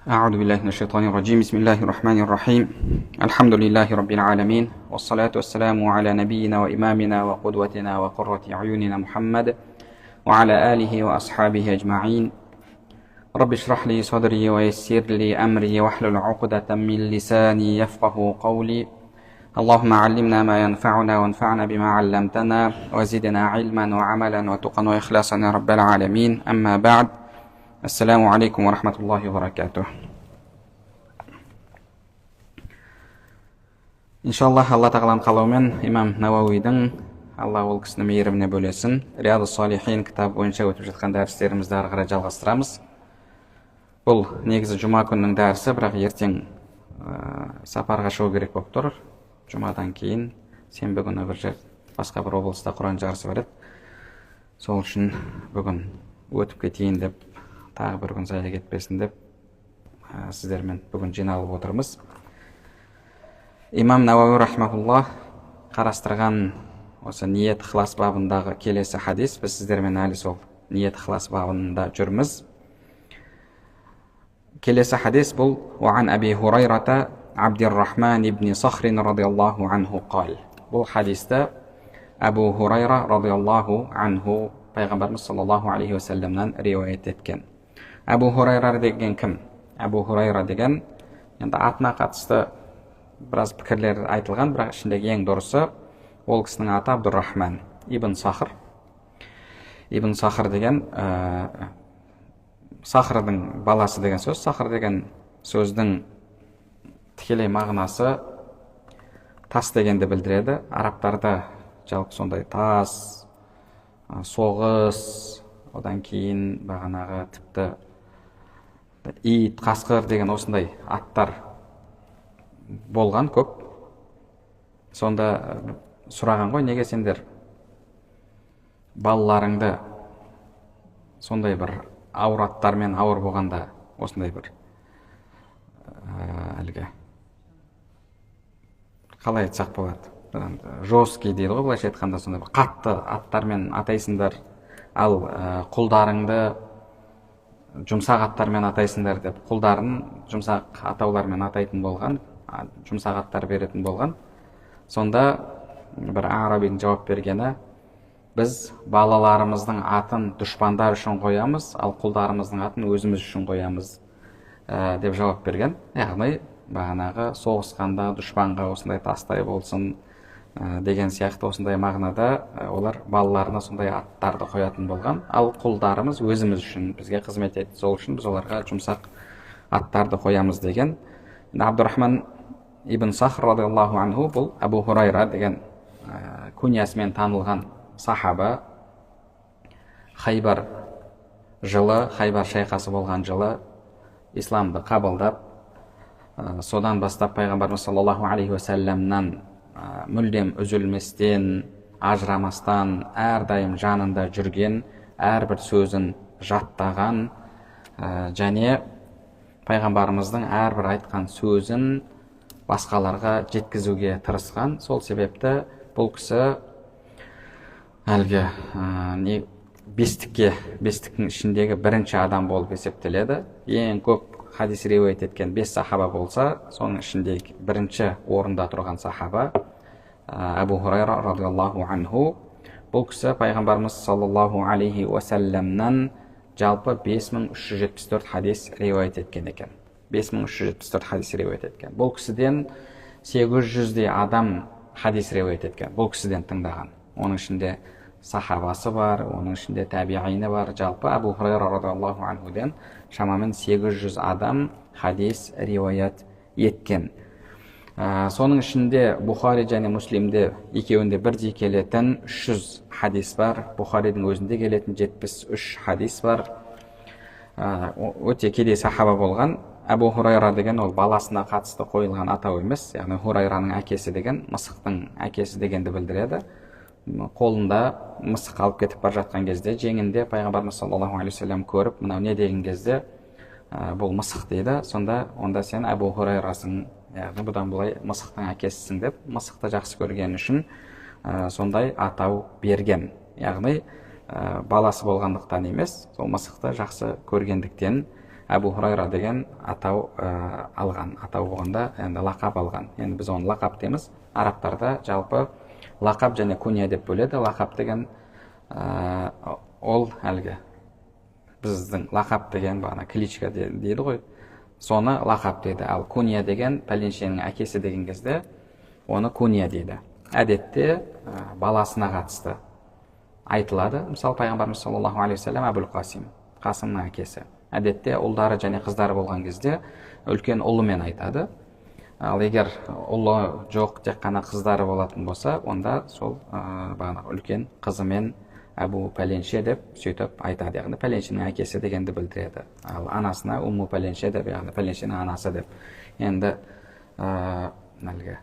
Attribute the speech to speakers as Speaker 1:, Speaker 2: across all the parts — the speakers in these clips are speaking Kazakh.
Speaker 1: أعوذ بالله من الشيطان الرجيم. بسم الله الرحمن الرحيم. الحمد لله رب العالمين، والصلاة والسلام على نبينا وإمامنا وقدوتنا وقرة أعيننا محمد وعلى آله وأصحابه أجمعين. رب اشرح لي صدري ويسر لي أمري واحلل عقدة من لساني يفقه قولي. اللهم علمنا ما ينفعنا وانفعنا بما علمتنا وزدنا علما وعملا وتقا وإخلاصا يا رب العالمين. أما بعد، السلام عليكم ورحمة الله وبركاته. Иншаллах, Алла тағаланың қалауымен имам Науауидің, Алла ол кісіні мейіріміне бөлесін, Риады Салихин кітабы бойынша өтіп жатқан дәрістерімізді ары қарай жалғастырамыз. Бұл негізі жұма күнінің дәрісі, бірақ ертең сапарға шығу керек болып тұр. Жұмадан кейін сенбі күні бір жер, басқа бір облыста Құран жарысы бар еді. Сол үшін бүгін өтіп кетейін деп, тағы бір күн зая кетпесін деп, сіздермен бүгін жиналып отырмыз. Имам Науауи рахмауллах қарастырған осы ниет ықылас бабындағы келесі хадис. Біз сіздермен әлі сол ниет ықылас бабында жүрміз. Келесі хадис бұл: وعن أبي هريرة عبد الرحمن بن صخر رضي الله عنه قال. Бұл хадисті Әбу Хурайра радиаллаху анху пайғамбарымыз саллаллаху алейхи уассаламнан риуаят еткен. Әбу Хурайра деген кім? Әбу Хурайра деген енді атына қатысты біраз пікірлер айтылған, бірақ ішіндегі ең дұрысы ол кісінің аты Абдуррахман ибн Сахр. Ибн Сахр деген Сахрдың баласы деген сөз. Сахр деген сөздің тікелей мағынасы тас дегенді білдіреді. Арабтарда жалпы сондай тас, соғыс, одан кейін бағанағы тіпті ит, қасқыр деген осындай аттар болған көп. Сонда сұраған ғой, неге сендер балаларыңды сондай бір ауыр аттармен ауыр болғанда осындай бір әлгі қалай айтсақ болады, жесткий дейді ғой былайша айтқанда, сондай бір қатты аттармен атайсыңдар, ал құлдарыңды жұмсақ аттармен атайсыңдар деп, құлдарын жұмсақ атаулармен атайтын болған, жұмсақ аттар беретін болған. Сонда бір арабидің жауап бергені: біз балаларымыздың атын дұшпандар үшін қоямыз, ал құлдарымыздың атын өзіміз үшін қоямыз деп жауап берген. Яғни бағанағы соғысқанда дұшпанға осындай тастай болсын деген сияқты осындай мағынада олар балаларына сондай аттарды қоятын болған. Ал құлдарымыз өзіміз үшін, бізге қызмет етеді, сол үшін біз оларға жұмсақ аттарды қоямыз деген. Абдурахман ибн Сахр радиаллаху анху бұл Әбу Хурайра деген куниясымен танылған сахаба. Хайбар жылы, Хайбар шайқасы болған жылы исламды қабылдап, содан бастап пайғамбарымыз саллаллаху алейхи уассаламнан мүлдем үзілместен, ажырамастан әрдайым жанында жүрген, әрбір сөзін жаттаған және пайғамбарымыздың әрбір айтқан сөзін басқаларға жеткізуге тырысқан. Сол себепті бұл кісі әлгі бестіктің ішіндегі бірінші адам болып есептеледі. Ең көп хадис риуаят еткен 5 сахаба болса, соның ішінде бірінші орында тұрған сахаба Әбу Хурайра радиаллаху анху. Бұл кісі пайғамбарымыз саллаллаху алейхи уассаламнан жалпы 5374 хадис риуаят еткен екен. 5374 хадис риуаят еткен. Бұл кісіден 800-дей адам хадис риуаят еткен. Бұл кісіден тыңдаған. Оның ішінде сахабасы бар, оның ішінде тәбиғині бар. Жалпы Әбу Хурайра радиаллаху анхуден шамамен 800 адам хадис риуаят еткен. Соның ішінде Бұхари және Муслимде екеуінде бірдей келетін 300 хадис бар. Бұхаридің өзінде келетін 73 хадис бар. Өте кедей сахаба болған. Әбу Хурайра деген ол баласына қатысты қойылған атау емес, яғни Хурайраның әкесі деген, мысықтың әкесі дегенді білдіреді. Қолында мысық алып кетіп бара жатқан кезде жеңінде пайғамбарымыз саллаллаху алейхи уассалам көріп, мынау не деген кезде, бұл мысық дейді. Сонда онда сен Әбу Хурайрасың, яғни бұдан былай мысықтың әкесісің деп, мысықты жақсы көрген үшін сондай атау берген. Яғни баласы болғандықтан емес, сол мысықты жақсы көргендіктен Әбу Хурайра деген атау алған. Атау болғанда енді лақап алған. Енді біз оны лақап дейміз. Арабтарда жалпы лақап және кунья деп бөледі. Лақап деген ол әлгі біздің лақап деген бағана кличка дейді ғой, соны лақап дейді. Ал кунья деген пәленшенің әкесі деген кезде оны кунья дейді. Әдетте баласына қатысты айтылады. Мысалы, пайғамбарымыз саллаллаху алейхи уассалам Әбул Қасим, Қасымның әкесі. Әдетте ұлдары және қыздары болған кезде үлкен ұлымен айтады. Ал егер ұлы жоқ, тек қана қыздары болатын болса, онда сол бағанағы үлкен қызымен Әбу Пәленше деп сөйтіп айтады, яғни пәленшенің әкесі дегенді білдіреді. Ал анасына Умму Пәленше деп, яғни пәленшенің анасы деп. Енді әлгі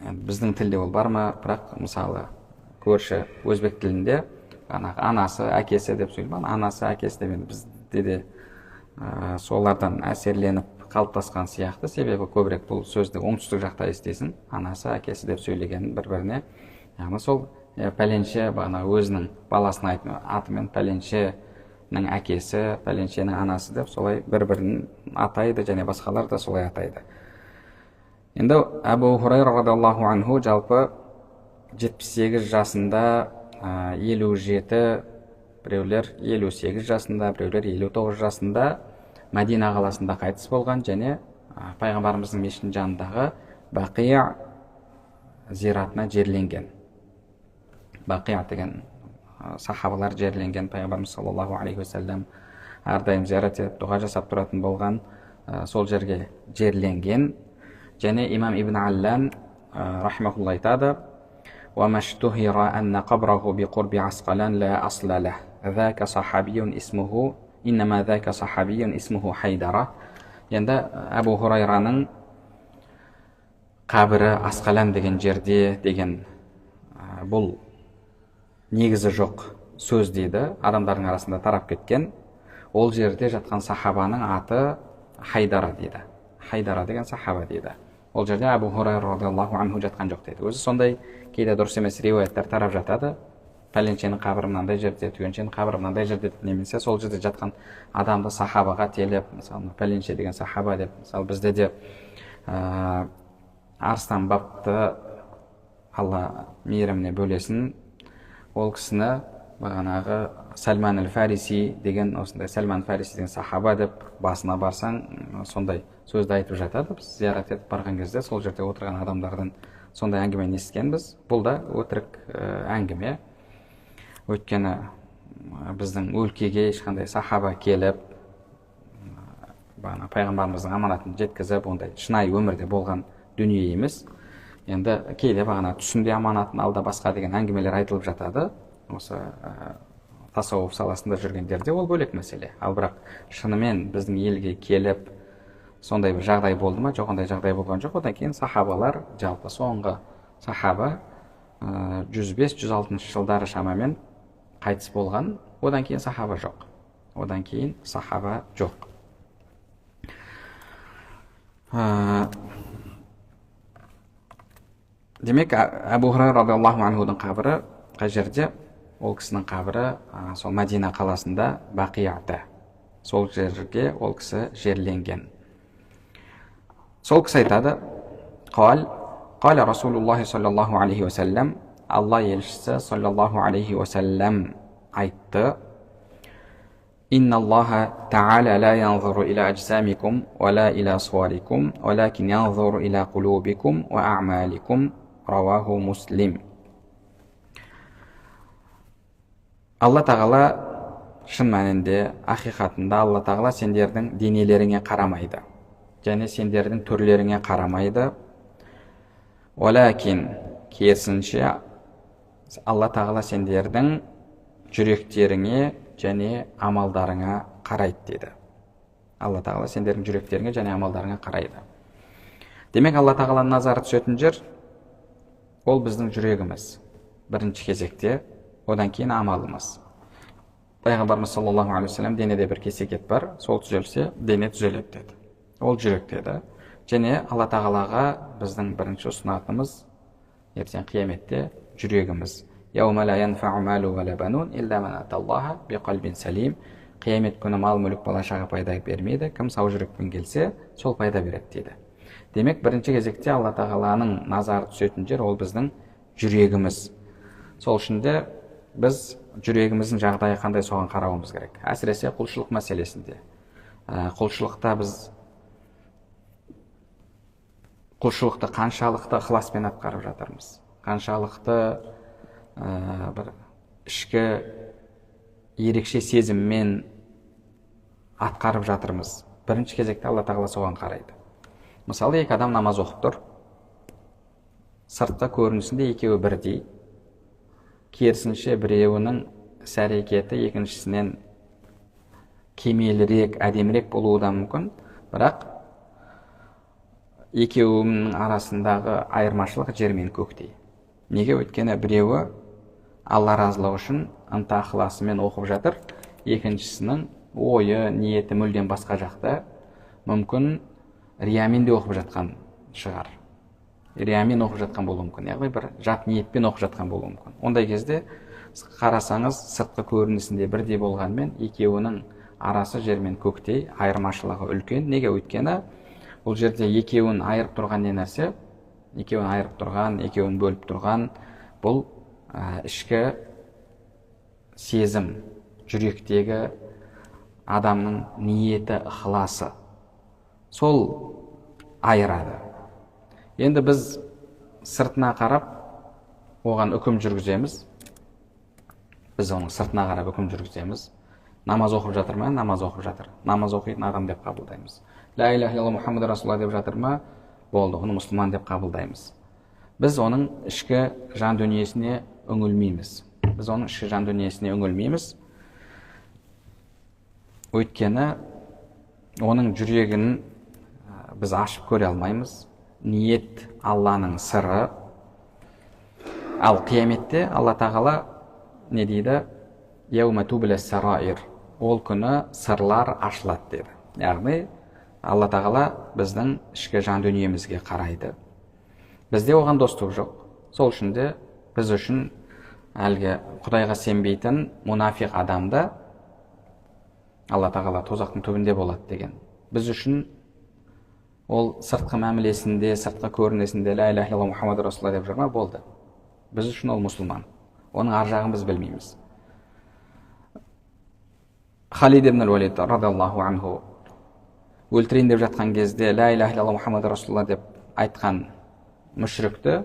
Speaker 1: біздің тілде ол бар ма, бірақ мысалы көрші өзбек тілінде бағанағы анасы, әкесі деп сөйлейді. Анасы, әкесі деп енді бізде де солардан әсерленіп қалыптасқан сияқты. Себебі көбірек бұл сөзді оңтүстік жақта естисің, анасы, әкесі деп сөйлеген бір-біріне. Яғни сол пәленше бағана өзінің баласының атымен пәленшенің әкесі, пәленшенің анасы деп солай бір-бірін атайды, және басқалар да солай атайды. Енді Әбу Хурайра радиаллаху анху жалпы 78 жасында, 57, біреулер 58 жасында, біреулер 59 жасында Мәдина қаласында қайтыс болған және пайғамбарымыздың мешітінің жанындағы Бақия зиратына жерленген. Бақия деген сахабалар жерленген. Пайғамбарымыз саллаллаху алейхи уассалам әрдайым зиярат етіп, дұға жасап тұратын болған, сол жерге жерленген. Және имам Ибн Аллан рахимахулла айтады: وَمَا اشْتُهِرَ أَنَّ قَبْرَهُ بِقُرْبِ عَسْقَلَانِ لَا أَصْلَ لَهُ ذَاكَ صَحَابِيٌّ اسْمُهُ إِنَّمَا ذَاكَ صَحَابِيٌّ اسْمُهُ حَيْدَرَةٌ. Енді Әбу Хурайраның қабірі Асқалан деген жерде деген бұл негізі жоқ сөз дейді, адамдардың арасында тарап кеткен. Ол жерде жатқан сахабаның аты Хайдара дейді. Хайдара деген сахаба дейді. Ол жерде Әбу Хурайра радиаллаху анху жатқан жоқ дейді. Өзі сондай кейде дұрыс емес риуаяттар тарап жатады. Пәленшенің қабірі мынандай жерде, түгеншенің қабірі мынандай жерде деп, немесе сол жерде жатқан адамды сахабаға телеп, мысалы пәленше деген сахаба деп. Мысалы бізде де Арыстан бапты Алла мейіріміне бөлесін, ол кісіні бағанағы Сальман әл-Фариси деген, осындай Сальман Фариси деген сахаба деп басына барсаң сондай сөзді айтып жатады. Біз зиярат етіп барған кезде сол жерде отырған адамдардан сондай әңгімені естігенбіз. Бұл да өтірік әңгіме. Өйткені біздің өлкеге ешқандай сахаба келіп, бағана пайғамбарымыздың аманатын жеткізіп, ондай шынайы өмірде болған дүние емес. Енді кейде бағана түсінде аманатын алда басқа деген әңгімелер айтылып жатады. Осы тасауып саласында жүргендерде ол бөлек мәселе. Ал бірақ шынымен біздің елге келіп сондай бір жағдай болды ма? Жоқ, ондай жағдай болған жоқ. Одан кейін сахабалар, жалпы соңғы сахаба 105-106 жылдары шамамен қайтыс болған. Одан кейін сахаба жоқ. Одан кейін сахаба жоқ. Демек, Әбу Хурайра радиаллаху анхудың қабірі қай жерде? Ол кісінің қабірі сол Мәдина қаласында, Бақияда. Сол жерге ол кісі жерленген. Сол кісі айтады: Қал, қала Расулуллахи саллаллаху алейхи уассалам, Алла елшісі саллаллаху алейхи уассалам айтты: Инна Аллаха таала ла янзуру иля аджсамикум ва ла иля суарикум, валакин янзуру иля кулубикум ва а'маликум. Раваху Муслим. Алла тағала шын мәнінде, ақиқатында Алла тағала сендердің денелеріңе қарамайды және сендердің түрлеріңе қарамайды. Уалакин, керісінше, Алла тағала сендердің жүректеріңе және амалдарыңа қарайды деді. Алла тағала сендердің жүректеріңе және амалдарыңа қарайды. Демек, Алла тағаланың назары түсетін жер ол біздің жүрегіміз. Бірінші кезекте, одан кейін амалымыз. Пайғамбарымыз саллаллаху алейхи уассалам денеде бір кесек ет бар, сол түзелсе, дене түзеледі деді. Ол жүрек деді. Және Алла тағалаға біздің бірінші ұсынатынымыз ертең қияметте жүрегіміз. Қиямет күні мал мүлік бала шаға пайда бермейді, кім сау жүрекпен келсе, сол пайда береді дейді. Демек, бірінші кезекте Алла тағаланың назары түсетін жер ол біздің жүрегіміз. Сол үшін де біз жүрегіміздің жағдайы қандай, соған қарауымыз керек. Әсіресе құлшылық мәселесінде. Құлшылықта біз құлшылықты қаншалықты ықыласпен атқарып жатырмыз, қаншалықты бір ішкі ерекше сезіммен атқарып жатырмыз. Бірінші кезекте Алла тағала соған қарайды. Мысалы, екі адам намаз оқып тұр. Сыртқы көрінісінде екеуі бірдей. Керісінше, біреуінің іс-әрекеті екіншісінен кемелірек, әдемірек болуы да мүмкін. Бірақ екеуінің арасындағы айырмашылық жер мен көктей. Неге? Өйткені біреуі Алла разылығы үшін ынта ықыласымен оқып жатыр, екіншісінің ойы, ниеті мүлдем басқа жақта. Мүмкін риямен де оқып жатқан шығар. Риямен оқып жатқан болуы мүмкін, яғни бір жат ниетпен оқып жатқан болуы мүмкін. Ондай кезде қарасаңыз, сыртқы көрінісінде бірдей болғанмен екеуінің арасы жер мен көктей, айырмашылығы үлкен. Неге? Өйткені бұл жерде екеуін айырып тұрған не нәрсе? Екеуін айырып тұрған, екеуін бөліп тұрған бұл ішкі сезім, жүректегі адамның ниеті, ықыласы. Сол айырады. Енді біз сыртына қарап оған үкім жүргіземіз. Біз оның сыртына қарап үкім жүргіземіз. Намаз оқып жатыр ма? Намаз оқып жатыр. Намаз оқитын адам деп қабылдаймыз. Ла иляха илlallah Мұхаммад расулалла деп жатыр ма? Болды, оны мұсылман деп қабылдаймыз. Біз оның ішкі жан дүниесіне үңілмейміз. Біз оның ішкі жан дүниесіне үңілмейміз. Өйткені оның жүрегін біз ашып көре алмаймыз. Ниет Алланың сыры. Ал қияметте Алла тағала не дейді? Яума тубла сараир. Ол күні сырлар ашылады деді. Яғни Алла тағала біздің ішкі жан дүниемізге қарайды. Бізде оған достық жоқ. Сол үшін де біз үшін әлгі Құдайға сенбейтін мунафиқ адамды Алла тағала тозақтың түбінде болады деген. Біз үшін ол сыртқы мәмілесінде, сыртқы көрінісінде ла иляха илlallah Мұхаммад расулалла деп жүр ма? Болды. Біз үшін ол мұсылман. Оның ар жағын біз білмейміз. Халид ибн Уалид радиаллаху анху өлтірейін деп жатқан кезде ла иляха илlallah Мұхаммад расулалла деп айтқан мүшрікті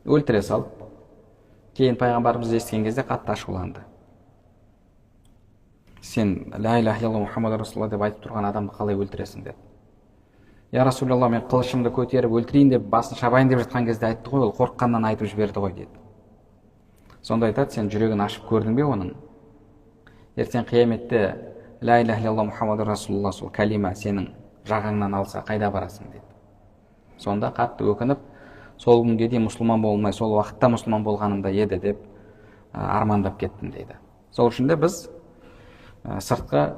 Speaker 1: өлтіре салып, кейін пайғамбарымыз естіген кезде қатты ашуланды. Сен ла иляха илlallah Мұхаммад расулалла деп айтып тұрған адамды қалай өлтіресің деді. Я Расулалла, мен қылышымды көтеріп өлтірейін деп басын шабайын деп жатқан кезде айтты ғой, ол қорыққаннан айтып жіберді ғой деді. Сонда айтады, сен жүрегін ашып көрдің бе оның? Ертең қияметте ла иляха илlallah Мұхаммад расулалла сол кәлима сенің жағаңнан алса қайда барасың деді. Сонда қатты өкініп, сол күнге дейін мұсылман болмай, сол уақытта мұсылман болғанымда еді деп армандап кеттім дейді. Сол үшін де біз сыртқы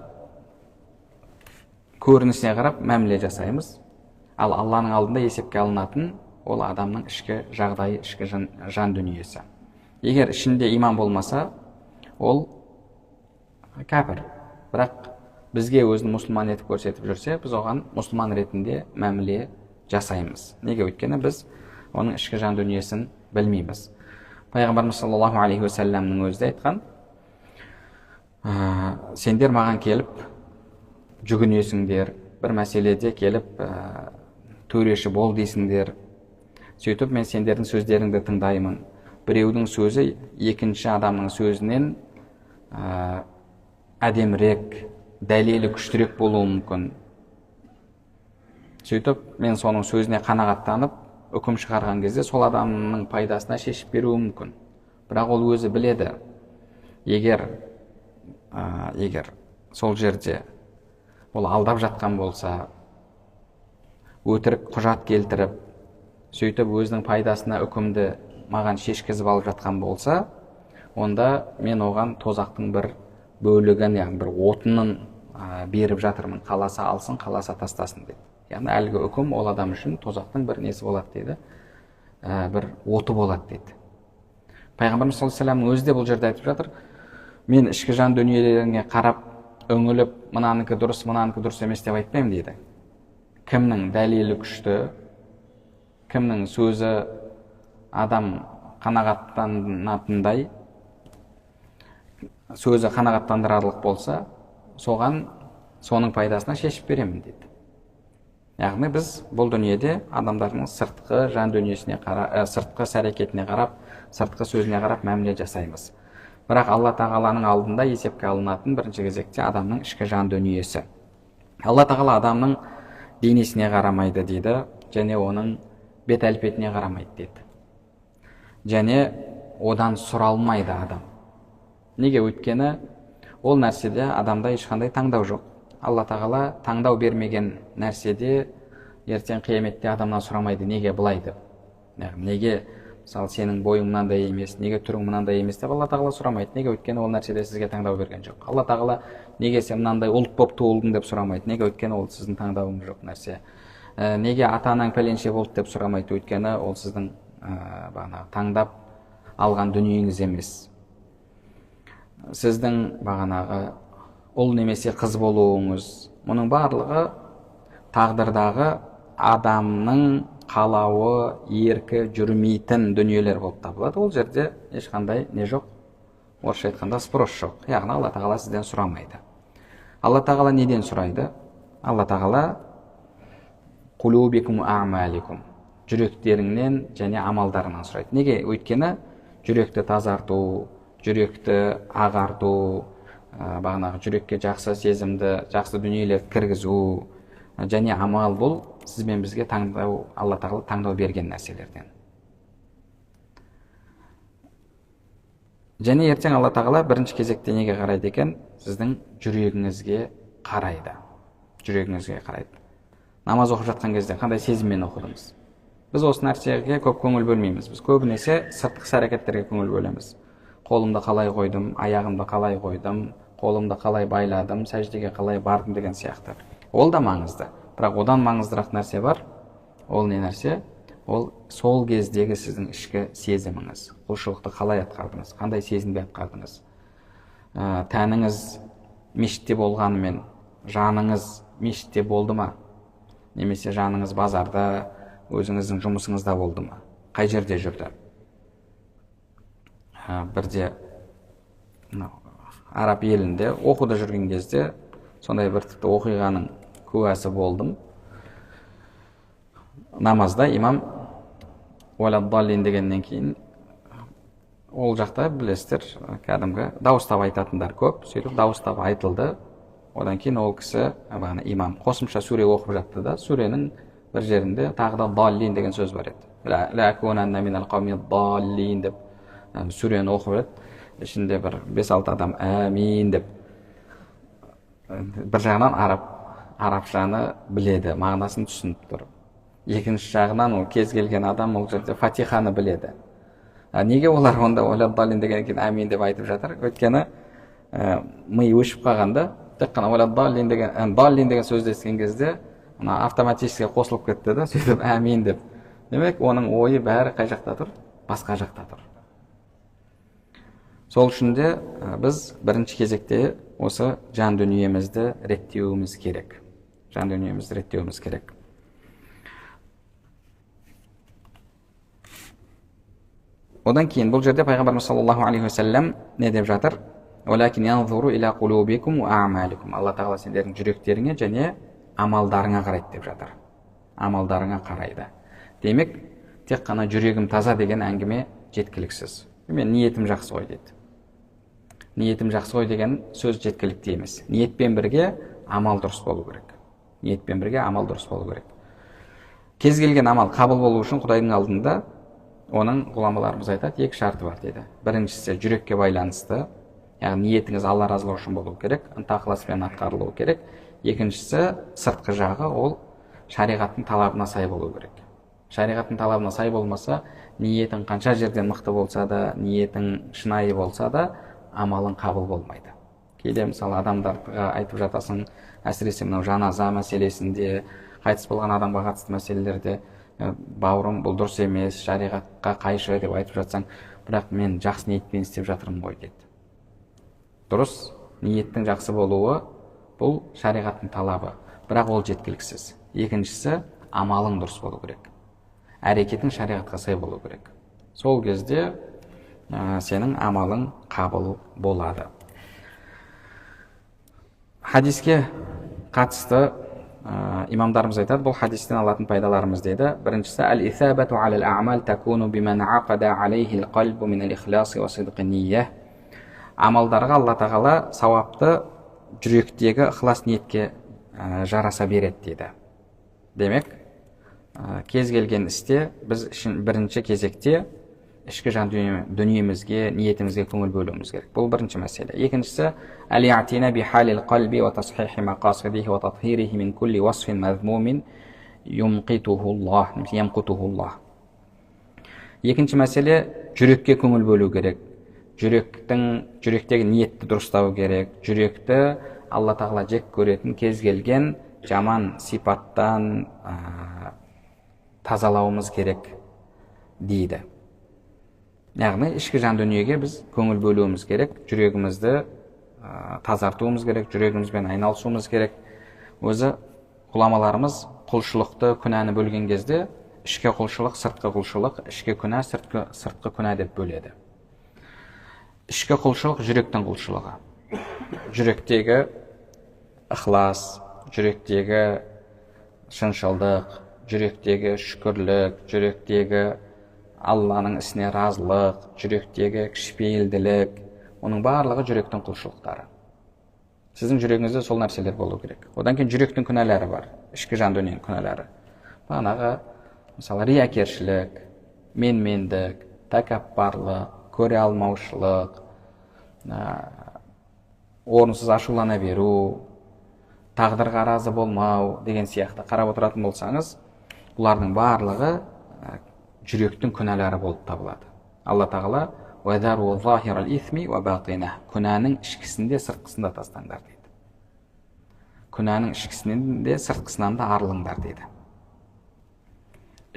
Speaker 1: көрінісіне қарап мәміле жасаймыз. Ал Алланың алдында есепке алынатын ол адамның ішкі жағдайы, ішкі жан дүниесі. Егер ішінде иман болмаса, ол кәпір. Бірақ бізге өзін мұсылман етіп көрсетіп жүрсе, біз оған мұсылман ретінде мәміле жасаймыз. Неге? Өйткені біз оның ішкі жан дүниесін білмейміз. Пайғамбарымыз саллаллаху алейхи уассаламның өзі де айтқан, сендер маған келіп жүгінесіңдер, бір мәселеде келіп төреші бол дейсіңдер. Сөйтіп мен сендердің сөздеріңді тыңдаймын. Біреудің сөзі екінші адамның сөзінен әдемірек, дәлелі күштірек болуы мүмкін. Сөйтіп мен соның сөзіне қанағаттанып үкім шығарған кезде сол адамның пайдасына шешіп беруі мүмкін. Бірақ ол өзі біледі. Егер сол жерде ол алдап жатқан болса, өтірік құжат келтіріп, сөйтіп өзінің пайдасына үкімді маған шешкізіп алып жатқан болса, онда мен оған тозақтың бір бөлігін, яғни бір отынын беріп жатырмын, қаласа алсын, қаласа тастасын деп. Яғни әлгі үкім ол адам үшін тозақтың бір несі болады дейді, бір оты болады дейді. Пайғамбарымыз саллаллаху алейхи вассаламның өзі де бұл жерде айтып жатыр, мен ішкі жан дүниелеріңе қарап үңіліп, мынанікі дұрыс, мынанікі дұрыс емес деп айтпаймын дейді. Кімнің дәлелі күшті, кімнің сөзі адам қанағаттанатындай, сөзі қанағаттандырарлық болса, соған, соның пайдасына шешіп беремін дейді. Яғни біз бұл дүниеде адамдардың сыртқы жан дүниесіне сыртқы іс-әрекетіне қарап, сыртқы сөзіне қарап мәміле жасаймыз. Бірақ Алла Тағаланың алдында есепке алынатын бірінші кезекте адамның ішкі жан дүниесі. Алла Тағала адамның денесіне қарамайды дейді, және оның бет әлпетіне қарамайды дейді. Және одан сұралмайды адам. Неге? Өйткені ол нәрседе адамда ешқандай таңдау жоқ. Алла Тағала таңдау бермеген нәрседе ертең қияметте адамнан сұрамайды, неге былай деп. Неге, мысалы, сенің бойың мынандай емес, неге түрің мынандай емес деп Алла Тағала сұрамайды. Неге? Өйткені ол нәрседе сізге таңдау берген жоқ. Алла Тағала неге сен мынандай ұлт болып туылдың деп сұрамайды. Неге? Өйткені ол сіздің таңдауыңыз жоқ нәрсе. Неге ата-анаң пәленше болды деп сұрамайды. Өйткені ол сіздің бағанағы таңдап алған дүниеңіз емес. Сіздің бағанағы ұл немесе қыз болуыңыз, мұның барлығы тағдырдағы адамның қалауы, еркі жүрмейтін дүниелер болып табылады. Ол жерде ешқандай не жоқ, орысша айтқанда спрос жоқ. Яғни Алла Тағала сізден сұрамайды. Алла Тағала неден сұрайды? Алла Тағала қулубикум а'маликум, жүректеріңнен және амалдарыңнан сұрайды. Неге? Өйткені жүректі тазарту, жүректі ағарту, бағанағы жүрекке жақсы сезімді, жақсы дүниелерді кіргізу және амал, бұл сіз бен бізге таңдау, Алла Тағала таңдау берген нәрселерден. Және ертең Алла Тағала бірінші кезекте неге қарайды екен? Сіздің жүрегіңізге қарайды. Жүрегіңізге қарайды. Намаз оқып жатқан кезде қандай сезіммен оқыдыңыз? Біз осы нәрсеге көп көңіл бөлмейміз. Біз көбінесе сыртқы іс-әрекеттерге көңіл бөлеміз. Қолымды қалай қойдым, аяғымды қалай қойдым, қолымды қалай байладым, сәждеге қалай бардым деген сияқты. Ол да маңызды. Бірақ одан маңыздырақ нәрсе бар. Ол не нәрсе? Ол сол кездегі сіздің ішкі сезіміңіз. Құлшылықты қалай атқардыңыз, қандай сезімде атқардыңыз? Тәніңіз мешітте болғанымен, жаныңыз мешітте болды ма? Немесе жаныңыз базарда, өзіңіздің жұмысыңызда болды ма? Қай жерде жүрді? Бірде араб елінде оқуда жүрген кезде сондай бір тіпті оқиғаның куәсі болдым. Намазда имам уәләддаллин дегеннен кейін, ол жақта білесіздер, кәдімгі дауыстап айтатындар көп, сөйтіп дауыстап айтылды. Одан кейін ол кісі, бағана имам, қосымша сүре оқып жатты да, сүренің бір жерінде тағы да даллин деген сөз бар еді. Ла акунанна минал қауми даллин деп сүрені оқып еді. Ішінде бір 5-6 адам әмин деп. Бір жағынан арабшаны біледі, мағынасын түсініп тұр. Екінші жағынан ол кез келген адам ол жерде фатиханы біледі. Неге олар онда уәләддаллин деген кейін әмин деп айтып жатыр? Өйткені ми өшіп қалғанда, тек қана уәләддаллин деген, даллин деген сөзді естіген кезде мына автоматически қосылып кетті да, сөйтіп әмин деп. Демек, оның ойы бәрі қай жақта тұр? Басқа жақта тұр. Сол үшін де біз бірінші кезекте осы жан дүниемізді реттеуіміз керек. Жан дүниемізді реттеуіміз керек. Одан кейін бұл жерде Пайғамбарымыз саллаллаху алейхи уассалам не деп жатыр? Уалакин янзуру иля қулубикум уа а'маликум. Алла Тағала сендердің жүректеріңе және амалдарыңа қарайды деп жатыр. Амалдарыңа қарайды. Демек, тек қана жүрегім таза деген әңгіме жеткіліксіз. Мен ниетім жақсы ғой дейді. Ниетім жақсы ғой деген сөз жеткілікті емес. Ниетпен бірге амал дұрыс болу керек. Ниетпен бірге амал дұрыс болу керек. Кез келген амал қабыл болу үшін Құдайдың алдында оның ғұламаларымыз айтады, екі шарты бар дейді. Біріншісі жүрекке байланысты, яғни ниетіңіз Алла разылығы үшін болу керек, ынта ықыласпен атқарылуы керек. Екіншісі сыртқы жағы, ол шариғаттың талабына сай болу керек. Шариғаттың талабына сай болмаса, ниетің қанша жерден мықты болса да, ниетің шынайы болса да, амалың қабыл болмайды. Кейде мысалы адамдарға айтып жатасың, әсіресе мынау жаназа мәселесінде, қайтыс болған адамға қатысты мәселелерде, бауырым, бұл дұрыс емес, шариғатқа қайшы деп айтып жатсаң, бірақ мен жақсы ниетпен істеп жатырмын ғой дейді. Дұрыс, ниеттің жақсы болуы Бұл шариғаттың талабы, бірақ ол жеткіліксіз. Екіншісі, амалың дұрыс болу керек. Әрекетің шариғатқа сай болу керек. Сол кезде сенің амалың қабыл болады. Хадиске қатысты имамдарымыз айтады, бұл хадистен алатын пайдаларымыз дейді. Біріншісі, әл-исабату алал а'мал такуну биман ақада алейхи ал-қалбу мин ал-ихласи ва сидқи нийя. Амалдарға Алла тағала сауапты жүректегі ықылас ниетке жараса береді дейді. Демек, кез келген істе біз бірінші кезекте ішкі жан дүниемізге, ниетімізге көңіл бөлуіміз керек. Бұл бірінші мәселе. Екіншісі, әл-и'тина бихалил қалби ва тасхихи мақасидихи ва татхирихи мин кулли васфин мазмумин юмқитухуллах, немесе ямқутухуллах. Екінші мәселе, жүрекке көңіл бөлу керек. Жүректегі ниетті дұрыстау керек. Жүректі Алла тағала жек көретін кез келген жаман сипаттан тазалауымыз керек дейді. Яғни ішкі жан дүниеге біз көңіл бөлуіміз керек, жүрегімізді тазартуымыз керек, жүрегімізбен айналысуымыз керек. Өзі ғұламаларымыз құлшылықты, күнәні бөлген кезде ішкі құлшылық, сыртқы құлшылық, ішкі күнә, сыртқы күнә деп бөледі. Ішкі құлшылық жүректің құлшылығы. Жүректегі ықылас, жүректегі шыншылдық, жүректегі шүкірлік, жүректегі Алланың ісіне разылық, жүректегі кішіпейілділік, оның барлығы жүректің құлшылықтары. Сіздің жүрегіңізде сол нәрселер болу керек. Одан кейін жүректің күнәлары бар, ішкі жан дүниенің күнәлары. Бағанағы, мысалы, риякершілік, менмендік, тәкаппарлық, көре алмаушылық, орынсыз ашулана беру, тағдырға разы болмау деген сияқты қарап отыратын болсаңыз, бұлардың барлығы жүректің күнәлары болып табылады. Алла тағала күнәнің ішкісінде, сыртқысында тастаңдар дейді. Күнәнің ішкісінен де, сыртқысынан да арылыңдар дейді.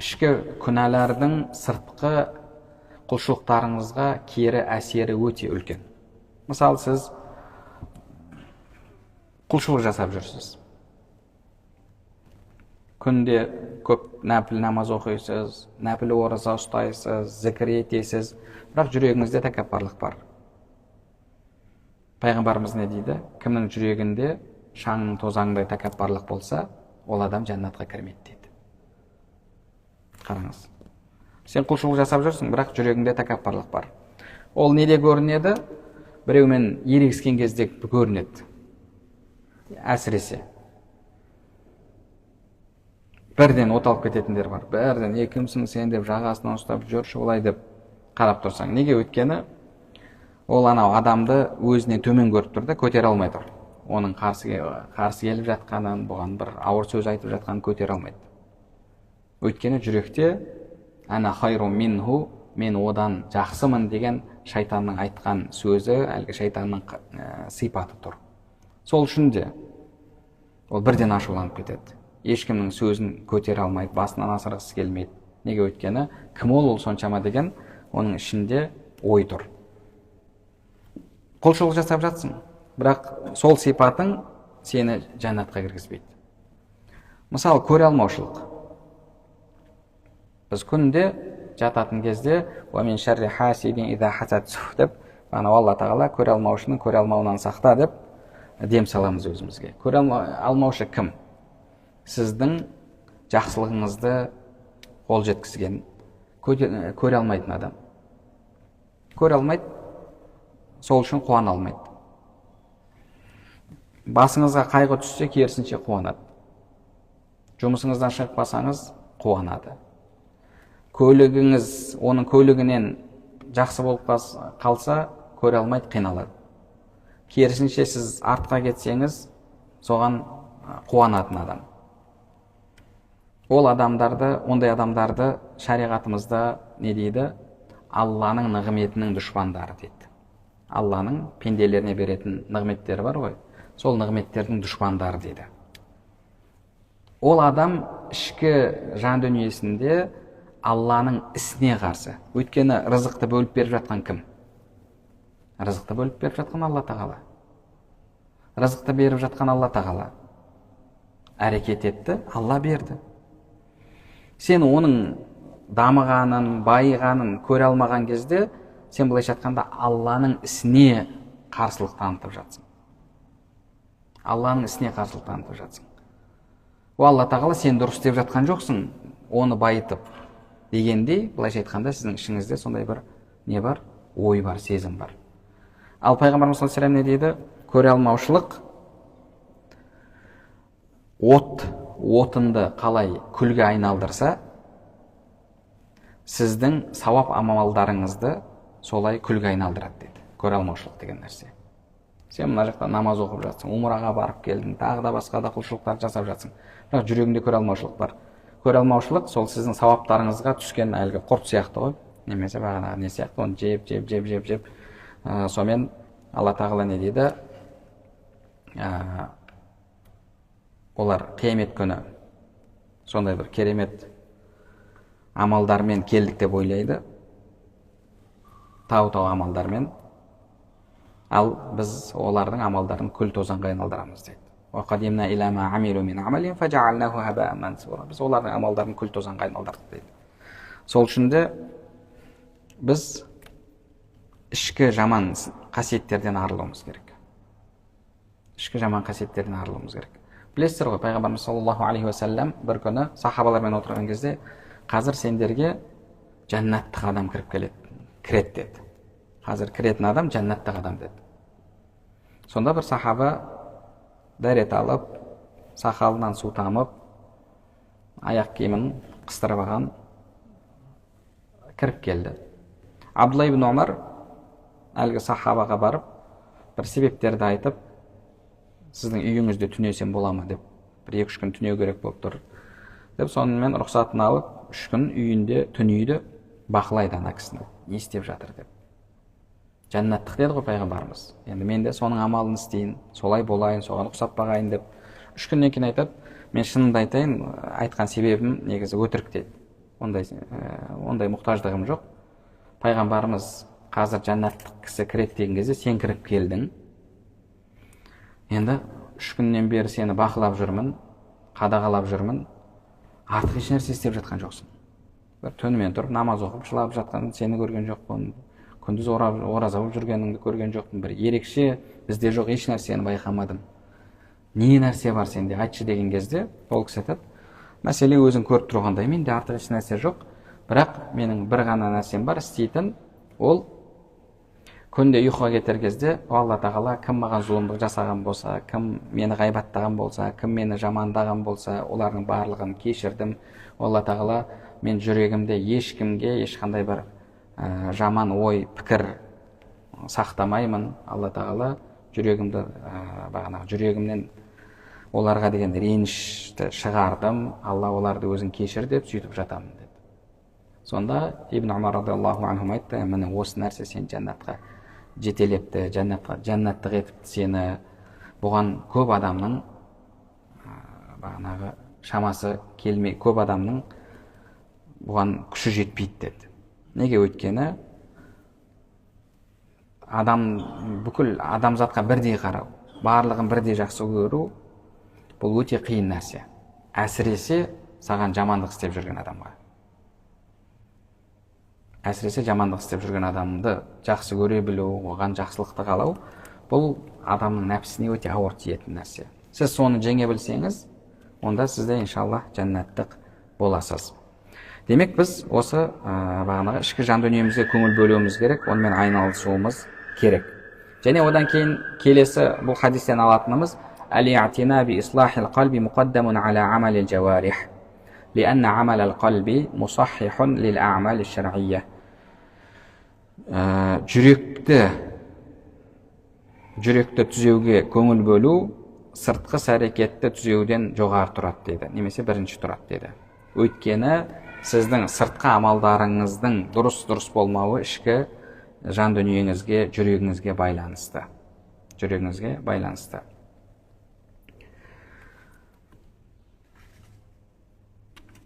Speaker 1: Ішкі күнәлардың сыртқы құлшылықтарыңызға кері әсері өте үлкен. Мысалы, сіз құлшылық жасап жүрсіз. Күнде көп нәпіл намаз оқисыз, нәпіл ораза ұстайсыз, зікір етесіз, бірақ жүрегіңізде тәкаппарлық бар. Пайғамбарымыз не дейді? Кімнің жүрегінде шаңның тозаңдай тәкаппарлық болса, ол адам жәннатқа кірмейді дейді. Қараңыз. Сен құлшылық жасап жүрсің, бірақ жүрегіңде тәкаппарлық бар. Ол неде көрінеді? Біреумен ерегіскен кезде көрінеді. Әсіресе бірден от алып кететіндер бар. Бірден е кімсің сен деп жағасынан ұстап жүрші олай деп қарап тұрсаң. Неге? Өйткені ол анау адамды өзінен төмен көріп тұр да, көтере алмай тұр. Оның қарсы келіп жатқанын, бұған бір ауыр сөз айтып жатқанын көтере алмайды. Өйткені жүректе ана хайру минху, мен одан жақсымын деген шайтанның айтқан сөзі, әлгі шайтанның сипаты тұр. Сол үшін де ол бірден ашуланып кетеді. Ешкімнің сөзін көтере алмайды, басынан асырғысы келмейді. Неге? Өйткені кім ол соншама деген оның ішінде ой тұр. Құлшылық жасап жатсың, бірақ сол сипатың сені жәннатқа кіргізбейді. Мысалы, көре алмаушылық. Біз күнде жататын кезде деп, Алла тағала көре алмаушының көре алмауынан сақта деп дем саламыз өзімізге. Көре алмаушы кім? Сіздің жақсылығыңызды қол жеткізген, көре алмайтын адам. Көре алмайды, сол үшін қуана алмайды. Басыңызға қайғы түссе, керісінше қуанады. Жұмысыңыздан шығып қалсаңыз, қуанады. Көлігіңіз оның көлігінен жақсы болып қалса, көре алмайды, қиналады. Керісінше сіз артқа кетсеңіз, соған қуанатын адам. Ол адамдарды, ондай адамдарды шариғатымызда не дейді? Алланың нығметінің дұшпандары дейді. Алланың пенделеріне беретін нығметтері бар ғой, сол нығметтердің дұшпандары дейді. Ол адам ішкі жан дүниесінде Алланың ісіне қарсы. Өйткені рызықты бөліп беріп жатқан кім? Рызықты бөліп беріп жатқан Алла тағала. Рызықты беріп жатқан Алла Тағала. Әрекет етті, Алла берді. Сен оның дамығанын, байығанын көре алмаған кезде, сен былайша айтқанда Алланың ісіне қарсылық танытып жатсың. Алланың ісіне қарсылық танытып жатсың. О, Алла Тағала, сен дұрыс істеп жатқан жоқсың, оны байытып дегендей, былайша айтқанда сіздің ішіңізде сондай бір не бар, ой бар, сезім бар. Ал пайғамбарымыз саллаллаху алейхи вассалам не дейді? Көре алмаушылық от, отынды қалай күлге айналдырса, сіздің сауап амалдарыңызды солай күлге айналдырады деді. Көре алмаушылық деген нәрсе. Сен мына жақта намаз оқып жатсың, умраға барып келдің, тағы да басқа да құлшылықтар жасап жатсың. Бірақ жүрегіңде көре алмаушылық бар. Көре алмаушылық сол сіздің сауаптарыңызға түскен әлгі құрт сияқты ғой, немесе бағанағы не сияқты, оны жеп, жеп, жеп, жеп, жеп. Сонымен Алла Тағала не дейді? Олар қиямет күні сондай бір керемет амалдармен келдік деп ойлайды. Тау-тау амалдармен. Ал біз олардың амалдарын күл тозаңға айналдырамыз дейді. Біз олардың амалдарын күл тозаңға айналдырдық дейді. Сол үшін де біз ішкі жаман қасиеттерден арылуымыз керек. Ішкі жаман қасиеттерден арылуымыз керек. Білесіздер ғой, пайғамбарымыз саллаллаху алейхи уассалам бір күні сахабалармен отырған кезде, қазір сендерге жәннаттық адам кіріп келеді, кіреді деді. Қазір кіретін адам жәннаттық адам деді. Сонда бір сахаба дәрет алып, сақалынан су тамып, аяқ киімін қыстырып алған, кіріп келді. Абдулла ибн Омар әлгі сахабаға барып, бір себептерді айтып, сіздің үйіңізде түнесем бола ма деп, бір 2-3 күн түнеу керек болып тұр деп, сонымен рұқсатын алып, 3 күн үйінде түнейді, бақылайды ана кісіні, не істеп жатыр деп. Жәннаттық деді ғой пайғамбарымыз. Енді мен де соның амалын істейін, солай болайын, соған ұқсап бағайын деп. 3 күннен кейін айтады, мен шынымды айтайын, айтқан себебім негізі өтірік деді. Ондай мұқтаждығым жоқ. Пайғамбарымыз қазір жәннаттық кісі кіреді деген кезде сен кіріп келдің. Енді 3 күннен бері сені бақылап жүрмін, қадағалап жүрмін. Артық еш нәрсе істеп жатқан жоқсың. Бір түнімен тұрып намаз оқып жылап жатқан сені көрген жоқпын. Күндіз ораза болып жүргеніңді көрген жоқпын. Бір ерекше бізде жоқ еш нәрсені байқамадым. Не нәрсе бар сенде, айтшы деген кезде ол кісі айтады, мәселе өзің көріп тұрғандай, менде артық еш нәрсе жоқ. Бірақ менің бір ғана нәрсем бар істейтін, ол күнде ұйқыға кетер кезде Алла Тағала кім маған зұлымдық жасаған болса, кім мені ғайбаттаған болса, кім мені жамандаған болса, олардың барлығын кешірдім. Алла Тағала мен жүрегімде ешкімге ешқандай бір жаман ой, пікір сақтамаймын. Алла Тағала жүрегімді, бағанағы жүрегімнен оларға деген ренішті шығардым. Алла оларды өзің кешір деп сөйтіп жатамын деді. Сонда Ибн Умар радиаллаху анху айтты, міне осы нәрсе сен жәннатқа жетелепті, жәннаттық етіпті сені. Бұған көп адамның бағанағы шамасы келмей, көп адамның бұған күші жетпейді деді. Неге? Өйткені адам бүкіл адамзатқа бірдей қарау, барлығын бірдей жақсы көру бұл өте қиын нәрсе. Әсіресе саған жамандық істеп жүрген адамға. Әсіресе жамандық істеп жүрген адамды жақсы көре білу, оған жақсылықты қалау, бұл адамның нәпсісіне өте ауыр тиетін нәрсе. Сіз соны жеңе білсеңіз, онда сіз де иншалла жәннаттық боласыз. Демек біз осы бағанағы ішкі жан дүниемізге көңіл бөлуіміз керек, онымен айналысуымыз керек. Және одан кейін келесі бұл хадистен алатынымыз әл-и'тина би ислахил қалби муқаддамун аля амалил жаварих, лианна амалал қалби мусаххихун лил а'мали шар'ийя. Жүректі түзеуге көңіл бөлу сыртқы іс-әрекетті түзеуден жоғары тұрады дейді, немесе бірінші тұрады дейді. Өйткені сіздің сыртқы амалдарыңыздың дұрыс болмауы ішкі жан дүниеңізге, жүрегіңізге байланысты. Жүрегіңізге байланысты.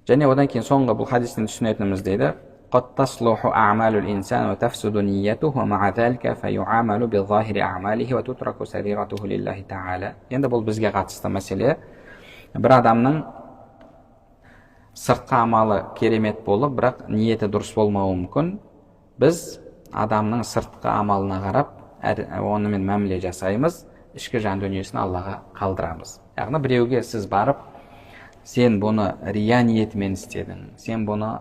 Speaker 1: Және одан кейін соңғы бұл хадистен түсінетініміз дейді, قد تصلح أعمال الإنسان وتفسد نيته ومع ذلك فيعامل بظاهر أعماله وتترك سريرته لله تعالى. Енді бұл бізге қатысты мәселе. Бір адамның сыртқы амалы керемет болып, бірақ ниеті дұрыс болмауы мүмкін. Біз адамның сыртқы амалына қарап, онымен мәміле жасаймыз, ішкі жан дүниесін Аллаға қалдырамыз. Яғни біреуге сіз барып, сен бұны рия ниетімен істедің, сен бұны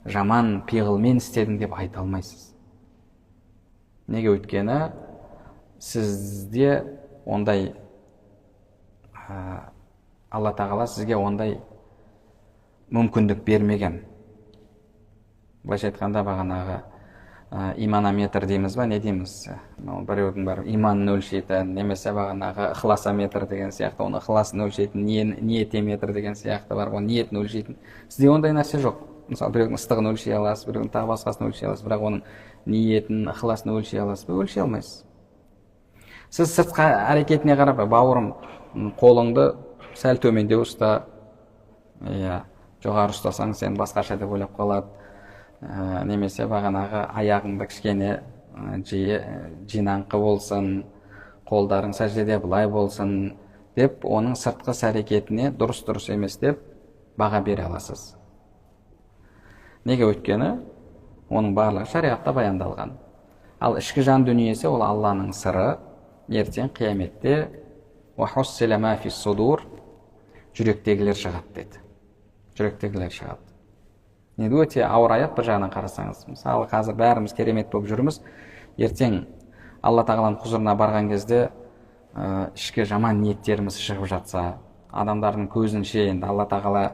Speaker 1: жаман пиғылмен істедің деп айта алмайсыз. Неге? Өйткені сізде ондай Алла Тағала сізге ондай мүмкіндік бермеген. Былайша айтқанда, бағанағы иманометр дейміз ба, не дейміз, біреудің барып иманын өлшейтін, немесе бағанағы ықыласометр деген сияқты, оның ықыласын өлшейтін, ниетометр деген сияқты бар, оның ниетін өлшейтін. Сізде ондай нәрсе жоқ. Мысалы, біреудің ыстығын өлшей аласыз, біреудің тағы басқасын өлшей аласыз, бірақ оның ниетін, ықыласын өлшей аласыз ба? Өлшей алмайсыз. Сіз сыртқы әрекетіне қарап, бауырым, қолыңды сәл төмендеу ұста, иә, жоғары ұстасаң сен басқаша деп ойлап қалады, немесе бағанағы аяғыңды кішкене жинаңқы болсын, қолдарың сәждеде былай болсын деп, оның сыртқы іс әрекетіне дұрыс, дұрыс емес деп баға бере аласыз. Неге? Өйткені оның барлығы шариғатта баяндалған. Ал ішкі жан дүниесі ол Алланың сыры. Ертең қияметте жүректегілер шығады деді. Жүректегілер шығады. Енді өте ауыр аят бір жағынан қарасаңыз. Мысалы, қазір бәріміз керемет болып жүрміз. Ертең Алла Тағаланың құзырына барған кезде ішкі жаман ниеттеріміз шығып жатса, адамдардың көзінше, енді Алла Тағала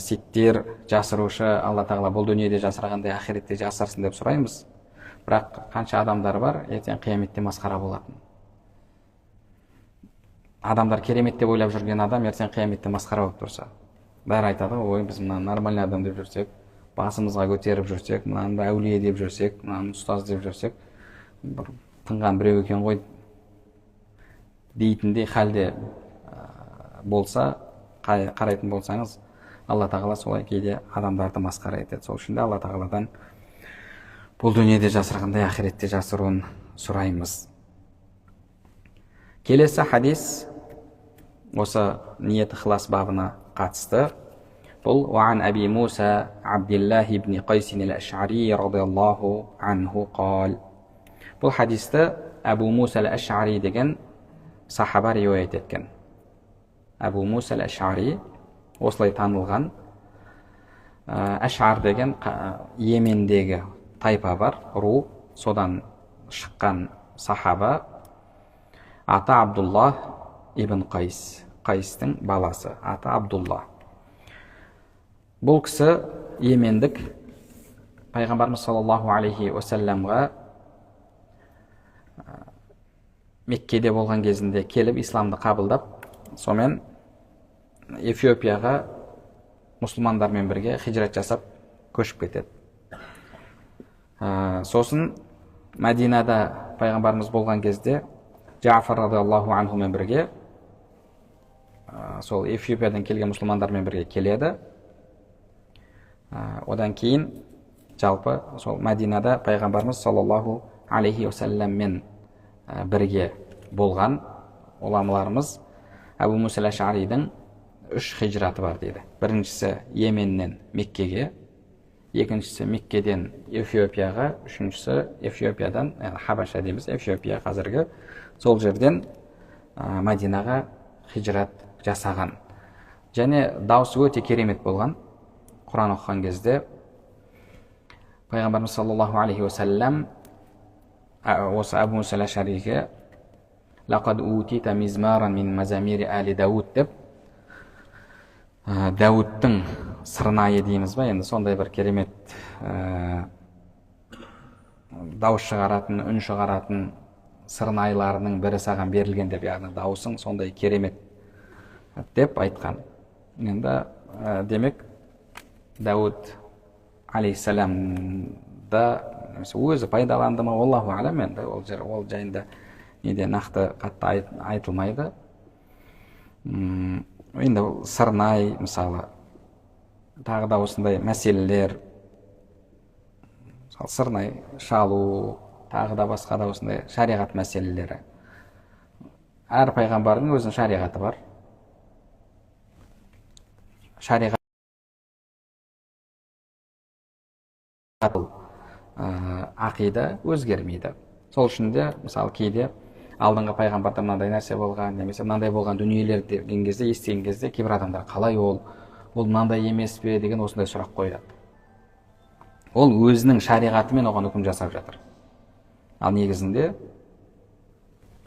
Speaker 1: сеттер жасырушы, Алла Тағала бұл дүниеде жасырғандай ақиретте жасырсын деп сұраймыз. Бірақ қанша адамдар бар, ертең қияметте масқара болатын. Адамдар керемет деп ойлап жүрген адам ертең қияметте масқара болып тұрса, бәрі айтады ғой, ой, біз мына нормальный адам деп жүрсек, басымызға көтеріп жүрсек, мынаны әулие деп жүрсек, мынаны ұстаз деп жүрсек, бір тынған біреу екен ғой дейтіндей халде болса, қарайтын болсаңыз, Алла Тағала солай кейде адамдарды масқара етеді. Сол үшін де Алла Тағаладан бұл дүниеде жасырғандай ақиретте жасыруын сұраймыз. Келесі хадис осы ниет ықылас бабына қатысты. Бұл وعن أبي موسى عبد الله بن قيس الأشعري رضي الله عنه قال. Бұл хадисті Әбу Муса әл-Ашари деген сахаба риуаят еткен. Әбу Муса әл-Ашари осылай танылған. Әшар деген Йемендегі тайпа бар, ру, содан шыққан сахаба. Аты Абдулла ибн Қайс, Қайстың баласы, аты Абдулла. Бұл кісі йемендік, пайғамбарымыз саллаллаху алейхи уассаламға Меккеде болған кезінде келіп исламды қабылдап, сонымен Эфиопияға мұсылмандармен бірге хижрат жасап көшіп кетеді. Сосын Мәдинада пайғамбарымыз болған кезде Жафар радиаллаху анхумен бірге, сол Эфиопиядан келген мұсылмандармен бірге келеді. Одан кейін жалпы сол Мәдинада пайғамбарымыз саллаллаху алейхи уассаламмен бірге болған. Ғұламаларымыз Әбу Муса әл-Ашаридің үш хижраты бар дейді. Біріншісі Йеменнен Меккеге, екіншісі Меккеден Эфиопияға, үшіншісі Эфиопиядан, яғни Хабаша дейміз, Эфиопия қазіргі, сол жерден Мәдинаға хижрат жасаған. Және даусы өте керемет болған. Құран оқыған кезде пайғамбарымыз саллаллаху алейхи уассалам осы Әбу Муса әл-Ашариге лақад утита мизмаран мин мазамири али Дауд деп, Дәуіттің сырнайы дейміз ба, енді сондай бір керемет дауыс шығаратын, үн шығаратын сырнайларының бірі саған берілген деп, яғни дауысың сондай керемет деп айтқан. Енді демек Дәуіт алейхиссаламда өзі пайдаланды ма, аллаху алам, енді ол жер, ол жайында неде нақты қатты айтылмайды. Енді сырнай мысалы, тағы да осындай мәселелер. Мысалы, сырнай шалу, тағы да басқа да осындай шариғат мәселелері. Әр пайғамбардың өзінің шариғаты бар. Шариғат бұл ақида өзгермейді. Сол үшін де, мысалы, кейде алдыңғы пайғамбарда мынандай нәрсе болған, немесе мынандай болған дүниелер деген кезде, естіген кезде кейбір адамдар қалай ол мынандай емес пе деген осындай сұрақ қояды. Ол өзінің шариғатымен оған үкім жасап жатыр. Ал негізінде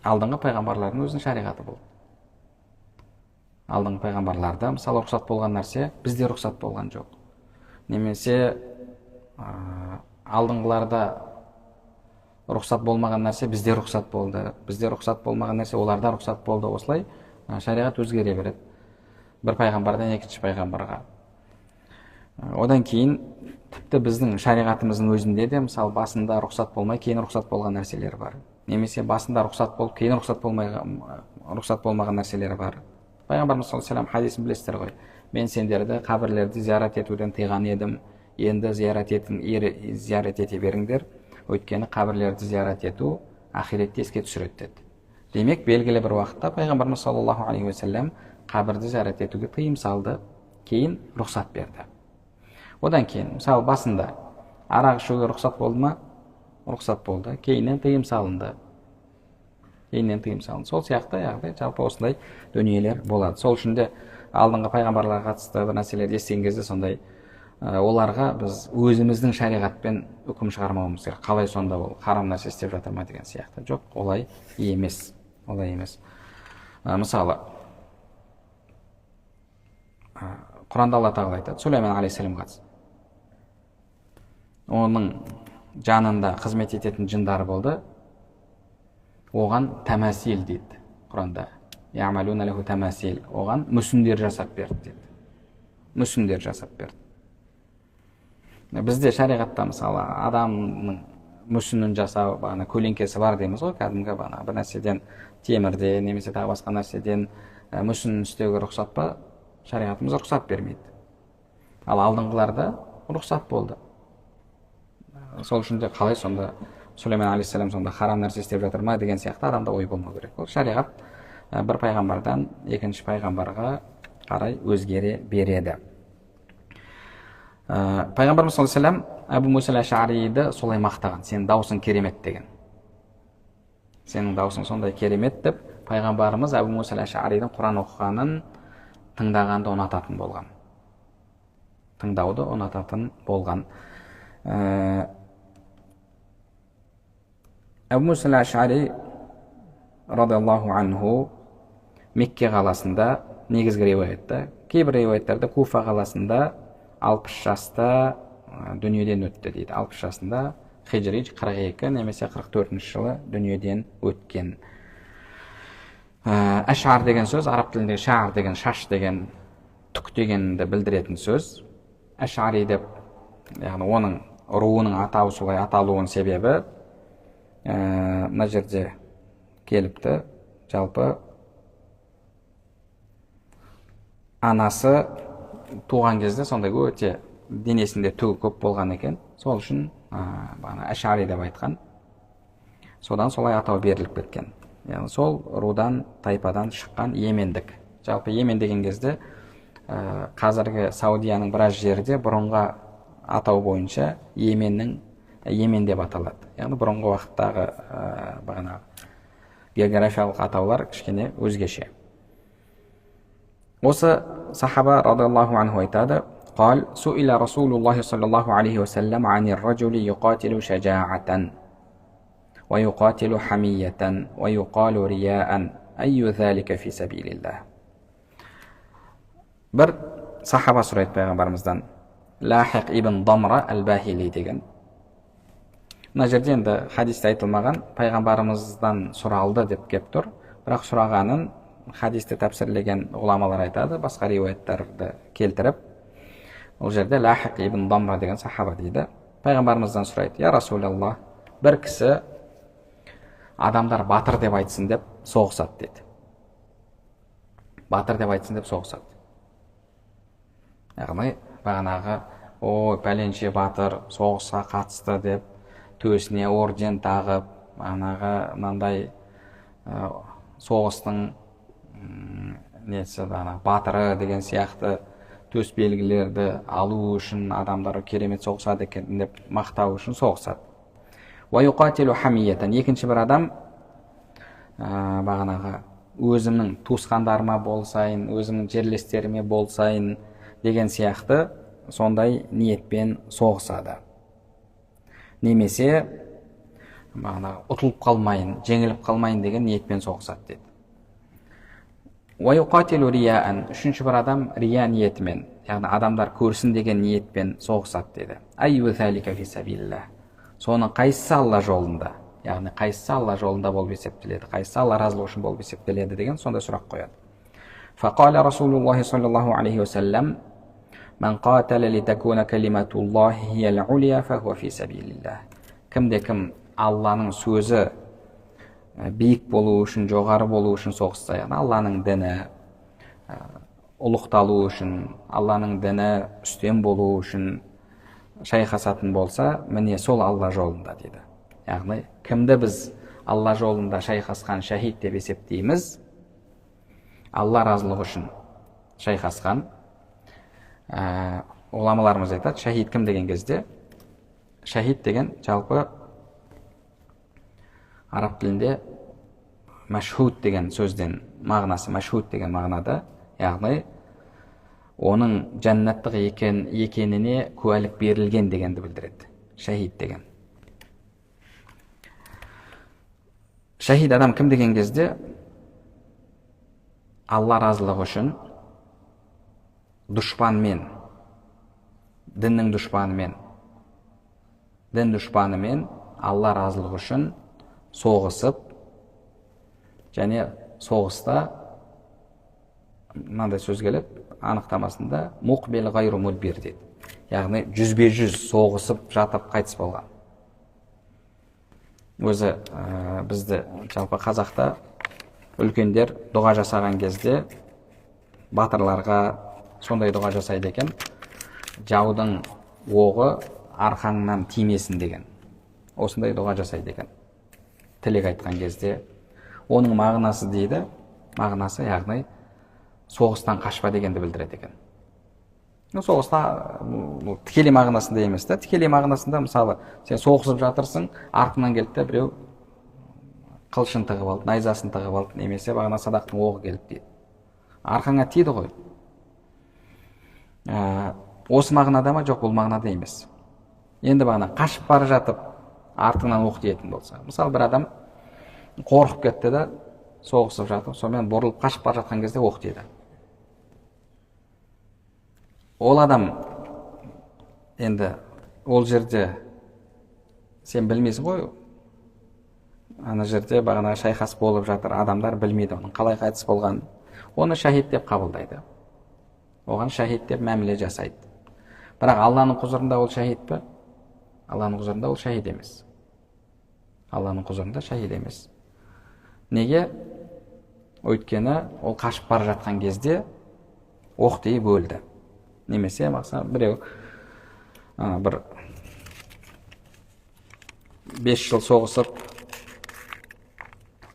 Speaker 1: алдыңғы пайғамбарлардың өзінің шариғаты болды. Алдыңғы пайғамбарларда, мысалы, рұқсат болған нәрсе бізде рұқсат болған жоқ. Немесе алдыңғыларда рұқсат болмаған нәрсе бізде рұқсат болды. Бізде рұқсат болмаған нәрсе оларда рұқсат болды. Осылай шариғат өзгере береді. Бір пайғамбардан екінші пайғамбарға. Одан кейін тіпті біздің шариғатымыздың өзінде де, мысалы, басында рұқсат болмай, кейін рұқсат болған нәрселер бар. Немесе басында рұқсат болып, кейін рұқсат болмаған нәрселер бар. Пайғамбарымыз саллаллаху алейхи вассалам хадисін білесіздер ғой. Мен сендерді қабірлерді зиярат етуден тыйған едім. Енді зиярат ете беріңдер. Өйткені қабірлерді зиярат ету ақиретті еске түсіреді деді. Демек, белгілі бір уақытта пайғамбарымыз саллаллаху алейхи уассалам қабірді зиярат етуге тыйым салды, кейін рұқсат берді. Одан кейін, мысалы, басында арақ ішуге рұқсат болды ма? Рұқсат болды. Кейіннен тыйым салынды. Кейіннен тыйым салынды. Сол сияқты, яғни жалпы осындай дүниелер болады. Сол үшін де алдыңғы пайғамбарларға қатысты бір нәрселерді естіген кезде сондай оларға біз өзіміздің шариғатпен үкім шығармауымыз керек. Қалай сонда ол харам нәрсе істеп жатыр ма деген сияқты. Жоқ, олай емес. Олай емес. Мысалы, Құранда Алла Тағала айтады, Сүлеймен алейхиссалам қатысты. Оның жанында қызмет ететін жындар болды. Оған тәмәсил дейді Құранда. Я'малуна лаху тәмәсил. Оған мүсіндер жасап берді дейді. Мүсіндер жасап берді. Бізде шариғатта, мысалы, адамның мүсінін жасау, бағана көлеңкесі бар дейміз ғой, кәдімгі бағана бір нәрседен, темірден немесе тағы басқа нәрседен мүсінін істеуге рұқсат па? Шариғатымыз рұқсат бермейді. Ал алдыңғыларда рұқсат болды. Сол үшін де қалай сонда Сүлеймен алейхиссалам сонда харам нәрсе істеп жатыр ма деген сияқты адамда ой болмау керек. Ол шариғат бір пайғамбардан екінші пайғамбарға қарай өзгере береді. Пайғамбарымыз саллаллаху алейхи вассалам Әбу Муса әл-Ашариді солай мақтаған. Сенің даусың керемет деген. Сенің даусың сондай керемет деп пайғамбарымыз Әбу Муса әл-Ашаридің Құран оқығанын тыңдағанды ұнататын болған. Тыңдауды ұнататын болған. Әбу Муса әл-Ашари радиаллаху анху Мекке қаласында, негізгі риуаятта, кейбір риуаяттарда Куфа қаласында 60 жаста дүниеден өтті дейді. 60 жасында, хижри 42 немесе 44 жылы дүниеден өткен. Әшар деген сөз араб тіліндегі шар деген, шаш деген, түк дегенді білдіретін сөз. Әшари деп, яғни оның руының атауы солай аталуының себебі мына жерде келіпті. Жалпы анасы туған кезде сондай өте денесінде түгі көп болған екен. Сол үшін әшари деп айтқан. Содан солай атау беріліп кеткен. Яғни сол рудан, тайпадан шыққан йемендік. Жалпы Йемен деген кезде қазіргі Саудияның біраз жерде бұрынғы атау бойынша Йемен деп аталады. Яғни бұрынғы уақыттағы бағанағы географиялық атаулар кішкене өзгеше. Осы сахаба радиаллаху анху айтады: قال سئل رسول الله صلى الله عليه وسلم عن الرجل يقاتل شجاعة ويقاتل حمية ويقال رياء أي ذلك في سبيل الله. Bir сахаба сұрайды пайғамбарымыздан, Лахиқ ибн Дамра әл-Бахили деген. Мына жерде енді хадисте айтылмаған, пайғамбарымыздан сұралды деп кеп тұр. Бірақ сұрағанын хадисті тәпсірлеген ғұламалар айтады, басқа риуаяттарды келтіріп. Ол жерде Лахиқ ибн Дамра деген сахаба дейді. Пайғамбарымыздан сұрайды: «Я Расулаллах, бір кісі адамдар батыр деп айтсын деп соғысады» дейді. Батыр деп айтсын деп соғысады. Яғни бағанағы Ой, пәленше батыр соғысқа қатысты деп төсіне орден тағып, анаға мынандай соғыстың несі, ана батыры деген сияқты төс белгілерді алу үшін, адамдар керемет соғысады екен деп мақтау үшін соғысады. Екінші бір адам бағанағы өзімнің туысқандарыма болсайын, өзімнің жерлестеріме болсайын деген сияқты сондай ниетпен соғысады. Немесе бағанағы ұтылып қалмайын, жеңіліп қалмайын деген ниетпен соғысады деді. Үшінші бір адам рия ниетімен, яғни адамдар көрсін деген ниетпен соғысады деді. Соның қайсысы Алла жолында, яғни қайсысы Алла жолында болып есептеледі, қайсысы Алла разылығы үшін болып есептеледі деген сондай сұрақ қояды. Фақала Расулуллахи саллаллаху алейхи уассалам: «Ман қатала литакуна калиматуллахи хиял улия фахуа фи сабилиллах». Кімде кім Алланың сөзі биік болу үшін, жоғары болу үшін соғысса, яғни Алланың діні ұлықталу үшін, Алланың діні үстем болу үшін шайқасатын болса, міне сол Алла жолында дейді. Яғни кімді біз Алла жолында шайқасқан шахид деп есептейміз? Алла разылығы үшін шайқасқан. Ғұламаларымыз айтады, шахид кім деген кезде, шахид деген жалпы араб тілінде мәшһуд деген сөзден мағынасы, мәшһуд деген мағынада, яғни оның жәннаттық екеніне куәлік берілген дегенді білдіреді. Шахид деген. Шахид адам кім деген кезде, Алла разылығы үшін дұшпанмен, діннің дұшпанымен, дін дұшпанымен Алла разылығы үшін соғысып, және соғыста мынандай сөз келеді анықтамасында, муқбил ғайру мудбир дейді. Яғни жүзбе-жүз соғысып жатып қайтыс болған. Өзі бізді жалпы қазақта үлкендер дұға жасаған кезде батырларға сондай дұға жасайды екен: жаудың оғы арқаңнан тимесін деген. Осындай дұға жасайды екен тілек айтқан кезде. Оның мағынасы дейді, мағынасы яғни соғыстан қашпа дегенді білдіреді екен. Соғыста бұл тікелей мағынасында емес та, тікелей мағынасында мысалы сен соғысып жатырсың, артыңнан келді де біреу қылышын тығып алды, найзасын тығып алды, немесе бағана садақтың оғы келді дейді. Арқаңа тиді ғой. Осы мағынада ма? Жоқ, бұл мағынада емес. Енді бағана қашып бара жатып артыңнан оқ тиетін болса, мысалы бір адам қорқып кетті да соғысып жатып, сонымен бұрылып қашып бара жатқан кезде оқ тиді. Ол адам енді ол жерде сен білмейсің ғой, ана жерде бағана шайқас болып жатыр, адамдар білмейді оның қалай қайтыс болғанын. Оны шахид деп қабылдайды, оған шахид деп мәміле жасайды. Бірақ Алланың құзырында ол шахид пе? Алланың құзырында ол шахид емес. Алланың құзырында шахид емес. Неге? Өйткені ол қашып бара жатқан кезде оқ тиіп өлді. Немесе біреу бір 5 жыл соғысып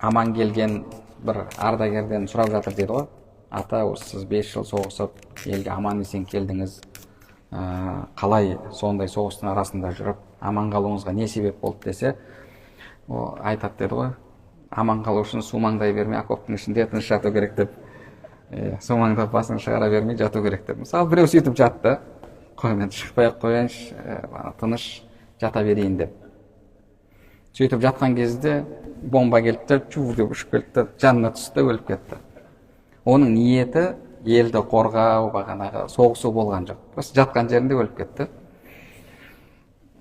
Speaker 1: аман келген бір ардагерден сұрап жатыр дейді ғой: ата, осы сіз 5 жыл соғысып елге аман есен келдіңіз, қалай сондай соғыстың арасында жүріп аман қалуыңызға не себеп болды десе, ол айтады деді ғой: аман қалу үшін сумаңдай бермей окоптың ішінде тыныш жату керек деп. Сумаңдап басын шығара бермей жату керек деп. Мысалы біреу сөйтіп жатты, қой мен шықпай ақ қояйыншы, тыныш жата берейін деп. Сөйтіп жатқан кезде бомба келді де, чу деп ұшып келді де, жанына түсті, өліп кетті. Оның ниеті елді қорғау, бағанағы соғысу болған жоқ. Просто жатқан жерінде өліп кетті.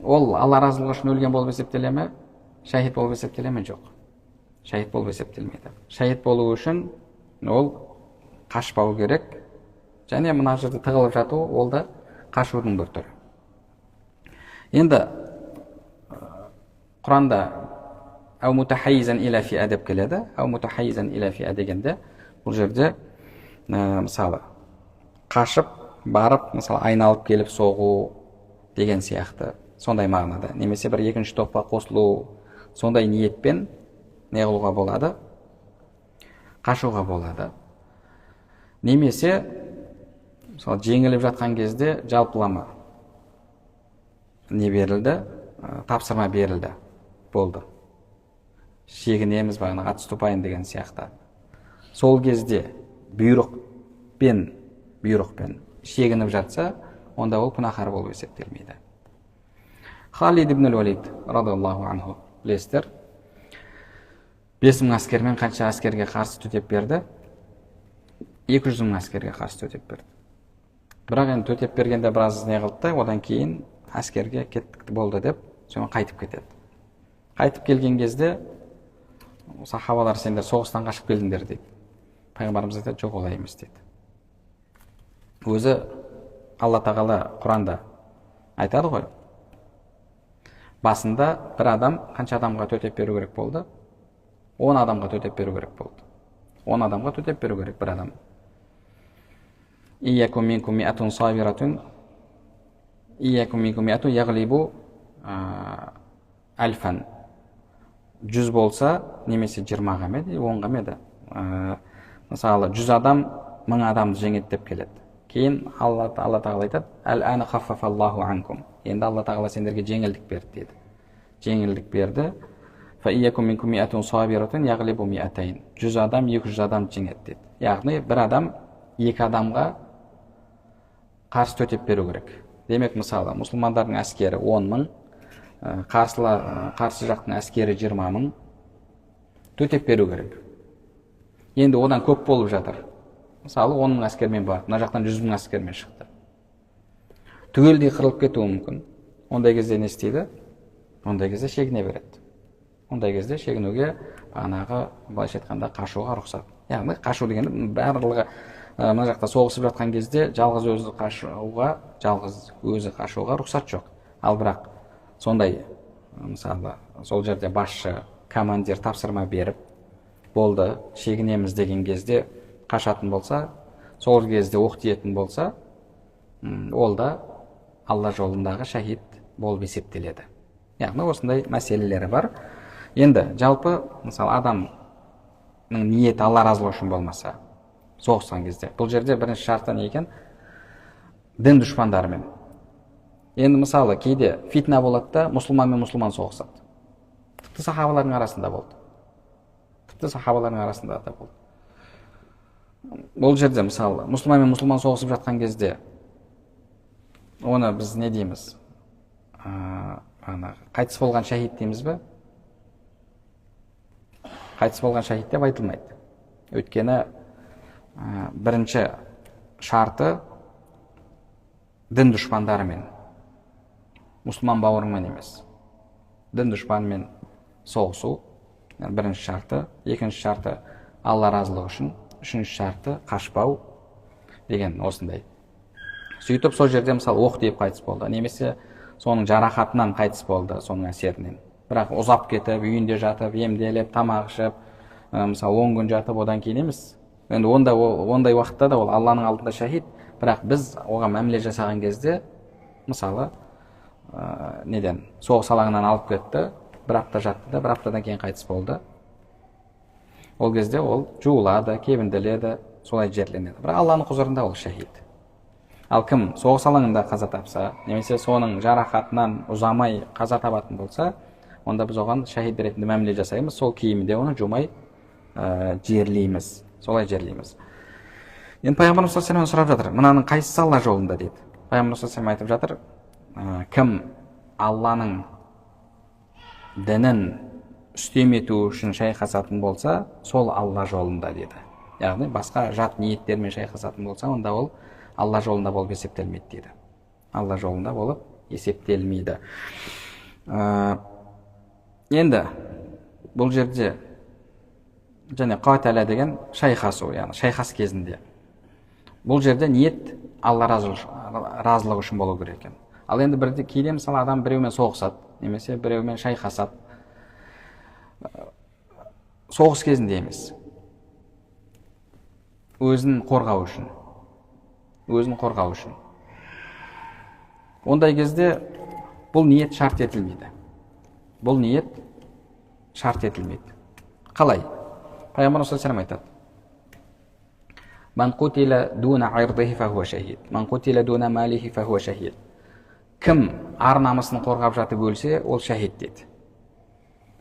Speaker 1: Ол Алла разылығы үшін өлген болып есептеле ме? Шахид болып есептеле ме? Жоқ. Шахид болып есептелмейді. Шахид болу үшін ол қашпау керек. Және мына жерде тығылып жату ол да қашудың бір түрі. Енді Құранда әу мутахайизан иля фиа деп келеді. Әу мутахайизан иля фиа дегенде бұл жерде мысалы қашып барып, мысалы айналып келіп соғу, деген сияқты, сондай мағынада. Немесе бір екінші топқа қосылу, сондай ниетпен не қылуға болады? Қашуға болады. Немесе мысалы жеңіліп жатқан кезде жалпылама не берілді, тапсырма берілді, болды, шегінеміз, бағана отступаем деген сияқты. Сол кезде бұйрықпен шегініп жатса, онда ол күнәһар болып есептелмейді. Халид ибн Уалид радиаллаху анху, білесіздер, 5000 әскермен қанша әскерге қарсы төтеп берді? 200 мың әскерге қарсы төтеп берді. Бірақ енді төтеп бергенде біраз не қылды да, одан кейін әскерге кеттік болды деп, сонымен қайтып кетеді. Қайтып келген кезде сахабалар, сендер соғыстан қашып келдіңдер дейді. Пайғамбарымыз айтады, жоқ, олай емес дейді. Өзі Алла Тағала Құранда айтады ғой, басында бір адам қанша адамға төтеп беру керек болды? 10 адамға төтеп беру керек болды. 10 адамға төтеп беру керек бір адам. Иякум минкум миатун сабиратун, иякум минкум миатун яглибу альфан. 100 болса, немесе 20-ға ма еді, 10-ға ма еді? Мысалы, 100 адам 1000 адамды жеңеді деп келеді. Кейін Алла Тағала айтады, әл-ана хаффафаллаху анкум. Енді Алла Тағала сендерге жеңілдік берді деді. Жеңілдік берді. Фа иякум минкум миатун сабиратун яглибу миатайн. 100 адам 200 адам жеңеді деді. Яғни бір адам екі адамға қарсы төтеп беру керек. Демек, мысалы, мұсылмандардың әскері 10 мың, қарсы жақтың әскері 20 мың, төтеп беру керек. Енді одан көп болып жатыр. Мысалы, 10 мың әскермен барып, мына жақтан 100 мың әскермен шықты. Түгелдей қырылып кетуі мүмкін. Ондай кезде не істейді? Ондай кезде шегіне береді. Ондай кезде шегінуге, бағанағы, былайша айтқанда, қашуға рұқсат. Яғни қашу дегенде барлығы мына жақта соғысып жатқан кезде жалғыз өзі қашуға рұқсат жоқ. Ал бірақ сондай, мысалы, сол жерде басшы, командир тапсырма беріп, болды, шегінеміз деген кезде қашатын болса, сол кезде оқ тиетін болса, ол да Алла жолындағы шахид болып есептеледі. Яғни осындай мәселелері бар. Енді жалпы, мысалы, адамның ниеті Алла разылығы үшін болмаса, соғысқан кезде, бұл жерде бірінші шарты не екен? Дін дұшпандарымен. Енді мысалы, кейде фитна болады да, мұсылман мен мұсылман соғысады. Тіпті сахабалардың арасында болды. Тіпті сахабалардың арасында да болды. Бұл жерде мысалы, мұсылман мен мұсылман соғысып жатқан кезде оны біз не дейміз? Қайтыс болған шахид дейміз бе? Қайтыс болған шахид деп айтылмайды. Өйткені бірінші шарты дін дұшпандарымен, мұсылман бауырыңмен емес, дін дұшпанымен соғысу бірінші шарты. Екінші шарты Алла разылығы үшін, үшінші шарты қашпау деген осындай. Сөйтіп сол жерде мысалы оқ тиіп қайтыс болды, немесе соның жарақатынан қайтыс болды, соның әсерінен. Бірақ ұзап кетіп, үйінде жатып, емделіп, тамақ ішіп, мысалы 10 күн жатып, одан кейін емес. Енді ондай уақытта да ол Алланың алдында шахид, бірақ біз оған мәміле жасаған кезде, мысалы, неден, соғыс алаңынан алып кетті, бір апта жатты да, бір аптадан кейін қайтыс болды. Ол кезде ол жуылады, кебінделеді, солай жерленеді. Бірақ Алланың құзырында ол шахид. Ал кім соғыс алаңында қаза тапса, немесе соның жарақатынан ұзамай қаза табатын болса, онда біз оған шахид ретінде мәміле жасаймыз, сол киімінде оны жумай жерлейміз. Солай жерлейміз. Енді Пайғамбарымыз саллаллаху алейхи вассалам сұрап жатыр, мынаның қайсысы Алла жолында дейді. Пайғамбарымыз саллаллаху алейхи вассалам айтып жатыр, кім Алланың дінін үстем ету үшін шайқасатын болса, сол Алла жолында деді. Яғни басқа жат ниеттермен шайқасатын болса, онда ол Алла жолында болып есептелмейді дейді. Алла жолында болып есептелмейді. Енді бұл жерде және қатала деген шайқасу, яғни шайқас кезінде. Бұл жерде ниет Алла разылығы үшін болу керек екен. Ал енді бірде кейде мысалы адам біреумен соғысады, немесе біреумен шайқасады. Соғыс кезінде емес. Өзін қорғау үшін. Өзін қорғау үшін. Ондай кезде бұл ниет шарт етілмейді. Бұл ниет шарт етілмейді. Қалай? Пайғамбарымыз саллаллаху алейхи вассалам айтады: «Ман қутила дуна ирдихи фахуа шахид, ман қутила дуна малихи фахуа шахид». Кім ар намысын қорғап жатып өлсе, ол шахид дейді.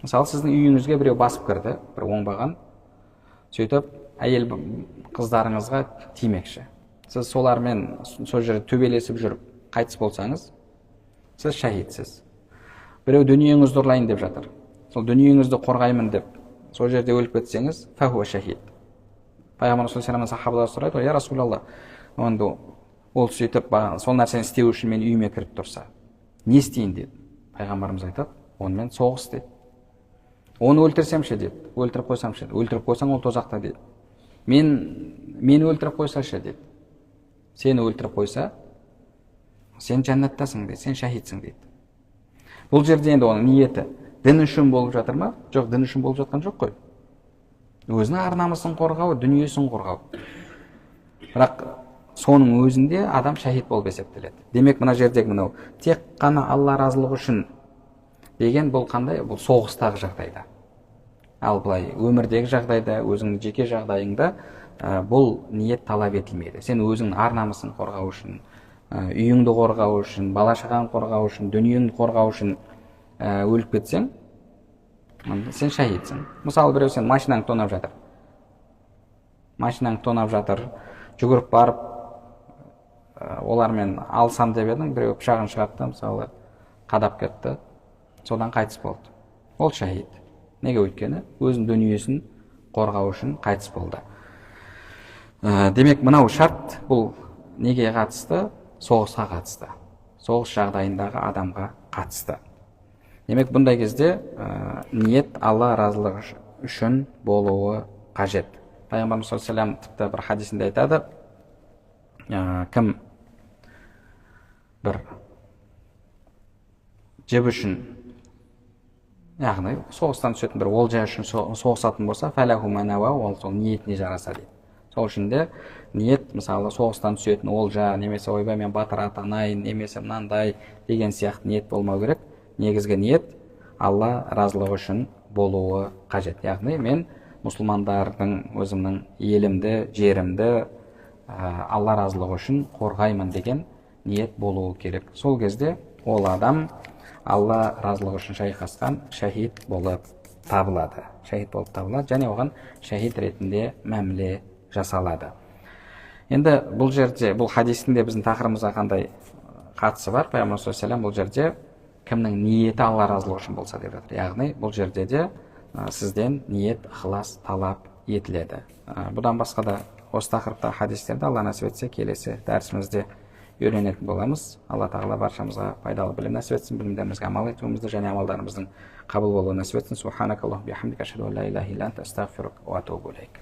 Speaker 1: Мысалы, сіздің үйіңізге біреу басып кірді, бір оңбаған, сөйтіп әйел қыздарыңызға тимекші. Сіз солармен сол жерде төбелесіп жүріп қайтыс болсаңыз, сіз шахидсіз. Біреу дүниеңізді ұрлайын деп жатыр. Сол дүниеңізді қорғаймын деп сол жерде өліп кетсеңіз, фахуа шахид. Пайғамбарымыз саллаллаху алейхи вассалам сахабалар сұрайды: «Я Расулалла, енді ол сөйтіп сол нәрсені істеу үшін мен үйіме кіріп тұрса, не істейін?» деді. Пайғамбарымыз айтады: «Онымен соғыс», дейді. «Оны өлтірсем ше?» деді. «Өлтіріп қойсам ше?» «Өлтіріп қойсаң, ол тозақта», дейді. Мені өлтіріп қойса ше?» деді. «Сені өлтіріп қойса, сен жәннаттасың», дейді, «сен шахидсің», дейді. Бұл жерде енді оның ниеті дін үшін болып жатыр ма? Жоқ, дін үшін болып жатқан жоқ қой. Өзінің ар намысын қорғау, дүниесін қорғау. Бірақ соның өзінде адам шахид болып есептеледі. Демек, мына жердегі мынау тек қана Алла разылығы үшін деген бұл қандай? Бұл соғыстағы жағдайда. Ал былай өмірдегі жағдайда, өзіңнің жеке жағдайыңда бұл ниет талап етілмейді. Сен өзіңнің ар намысын қорғау үшін, үйіңді қорғау үшін, бала шағаңды қорғау үшін, дүниеңді қорғау үшін өліп кетсең, сен шахидсің. Мысалы, біреу сен машинаңды тонап жатыр. Машинаңды тонап жатыр, жүгіріп барып олармен алсам деп едің, біреу пышағын шығарды, мысалы, қадап кетті, содан қайтыс болды. Ол шахид. Неге? Өйткені өзінің дүниесін қорғау үшін қайтыс болды. Демек, мынау шарт бұл неге қатысты? Соғысқа қатысты. Соғыс жағдайындағы адамға қатысты. Демек, бұндай кезде ниет Алла разылығы үшін болуы қажет. Пайғамбарымыз саллаллаху алейхи вассалам тіпті бір хадисінде айтады: кім бір жіп үшін, яғни соғыстан түсетін бір олжа үшін соғысатын болса, фәләху ма науа, ол сол ниетіне жараса дейді. Сол үшін де ниет, мысалы, соғыстан түсетін олжа немесе ойбай мен батыр атанайын немесе мынандай деген сияқты ниет болмау керек. Негізгі ниет Алла разылығы үшін болуы қажет. Яғни мен мұсылмандардың, өзімнің елімді, жерімді Алла разылығы үшін қорғаймын деген ниет болуы керек. Сол кезде ол адам Алла разылығы үшін шайқасқан шахид болып табылады. Шахид болып табылады және оған шахид ретінде мәміле жасалады. Енді бұл жерде, бұл хадистің де біздің тақырыбымызға қандай қатысы бар? Пайғамбар саллаллаху алейхи вассалам бұл жерде кімнің ниеті Алла разылығы үшін болса деп жатыр. Яғни бұл жерде де сізден ниет, ықылас талап етіледі. Бұдан басқа да осы тақырыпта хадистерді Алла нәсіп етсе келесі дәрісімізде үйренетін боламыз. Алла тағала баршамызға пайдалы білім нәсіп етсін, білімдерімізге амал етуімізді және амалдарымыздың қабыл болуын нәсіп етсін. Субханакаллахумма бихамдика, ашхаду ан ла илаха илля анта, астағфирука ва атубу илейк.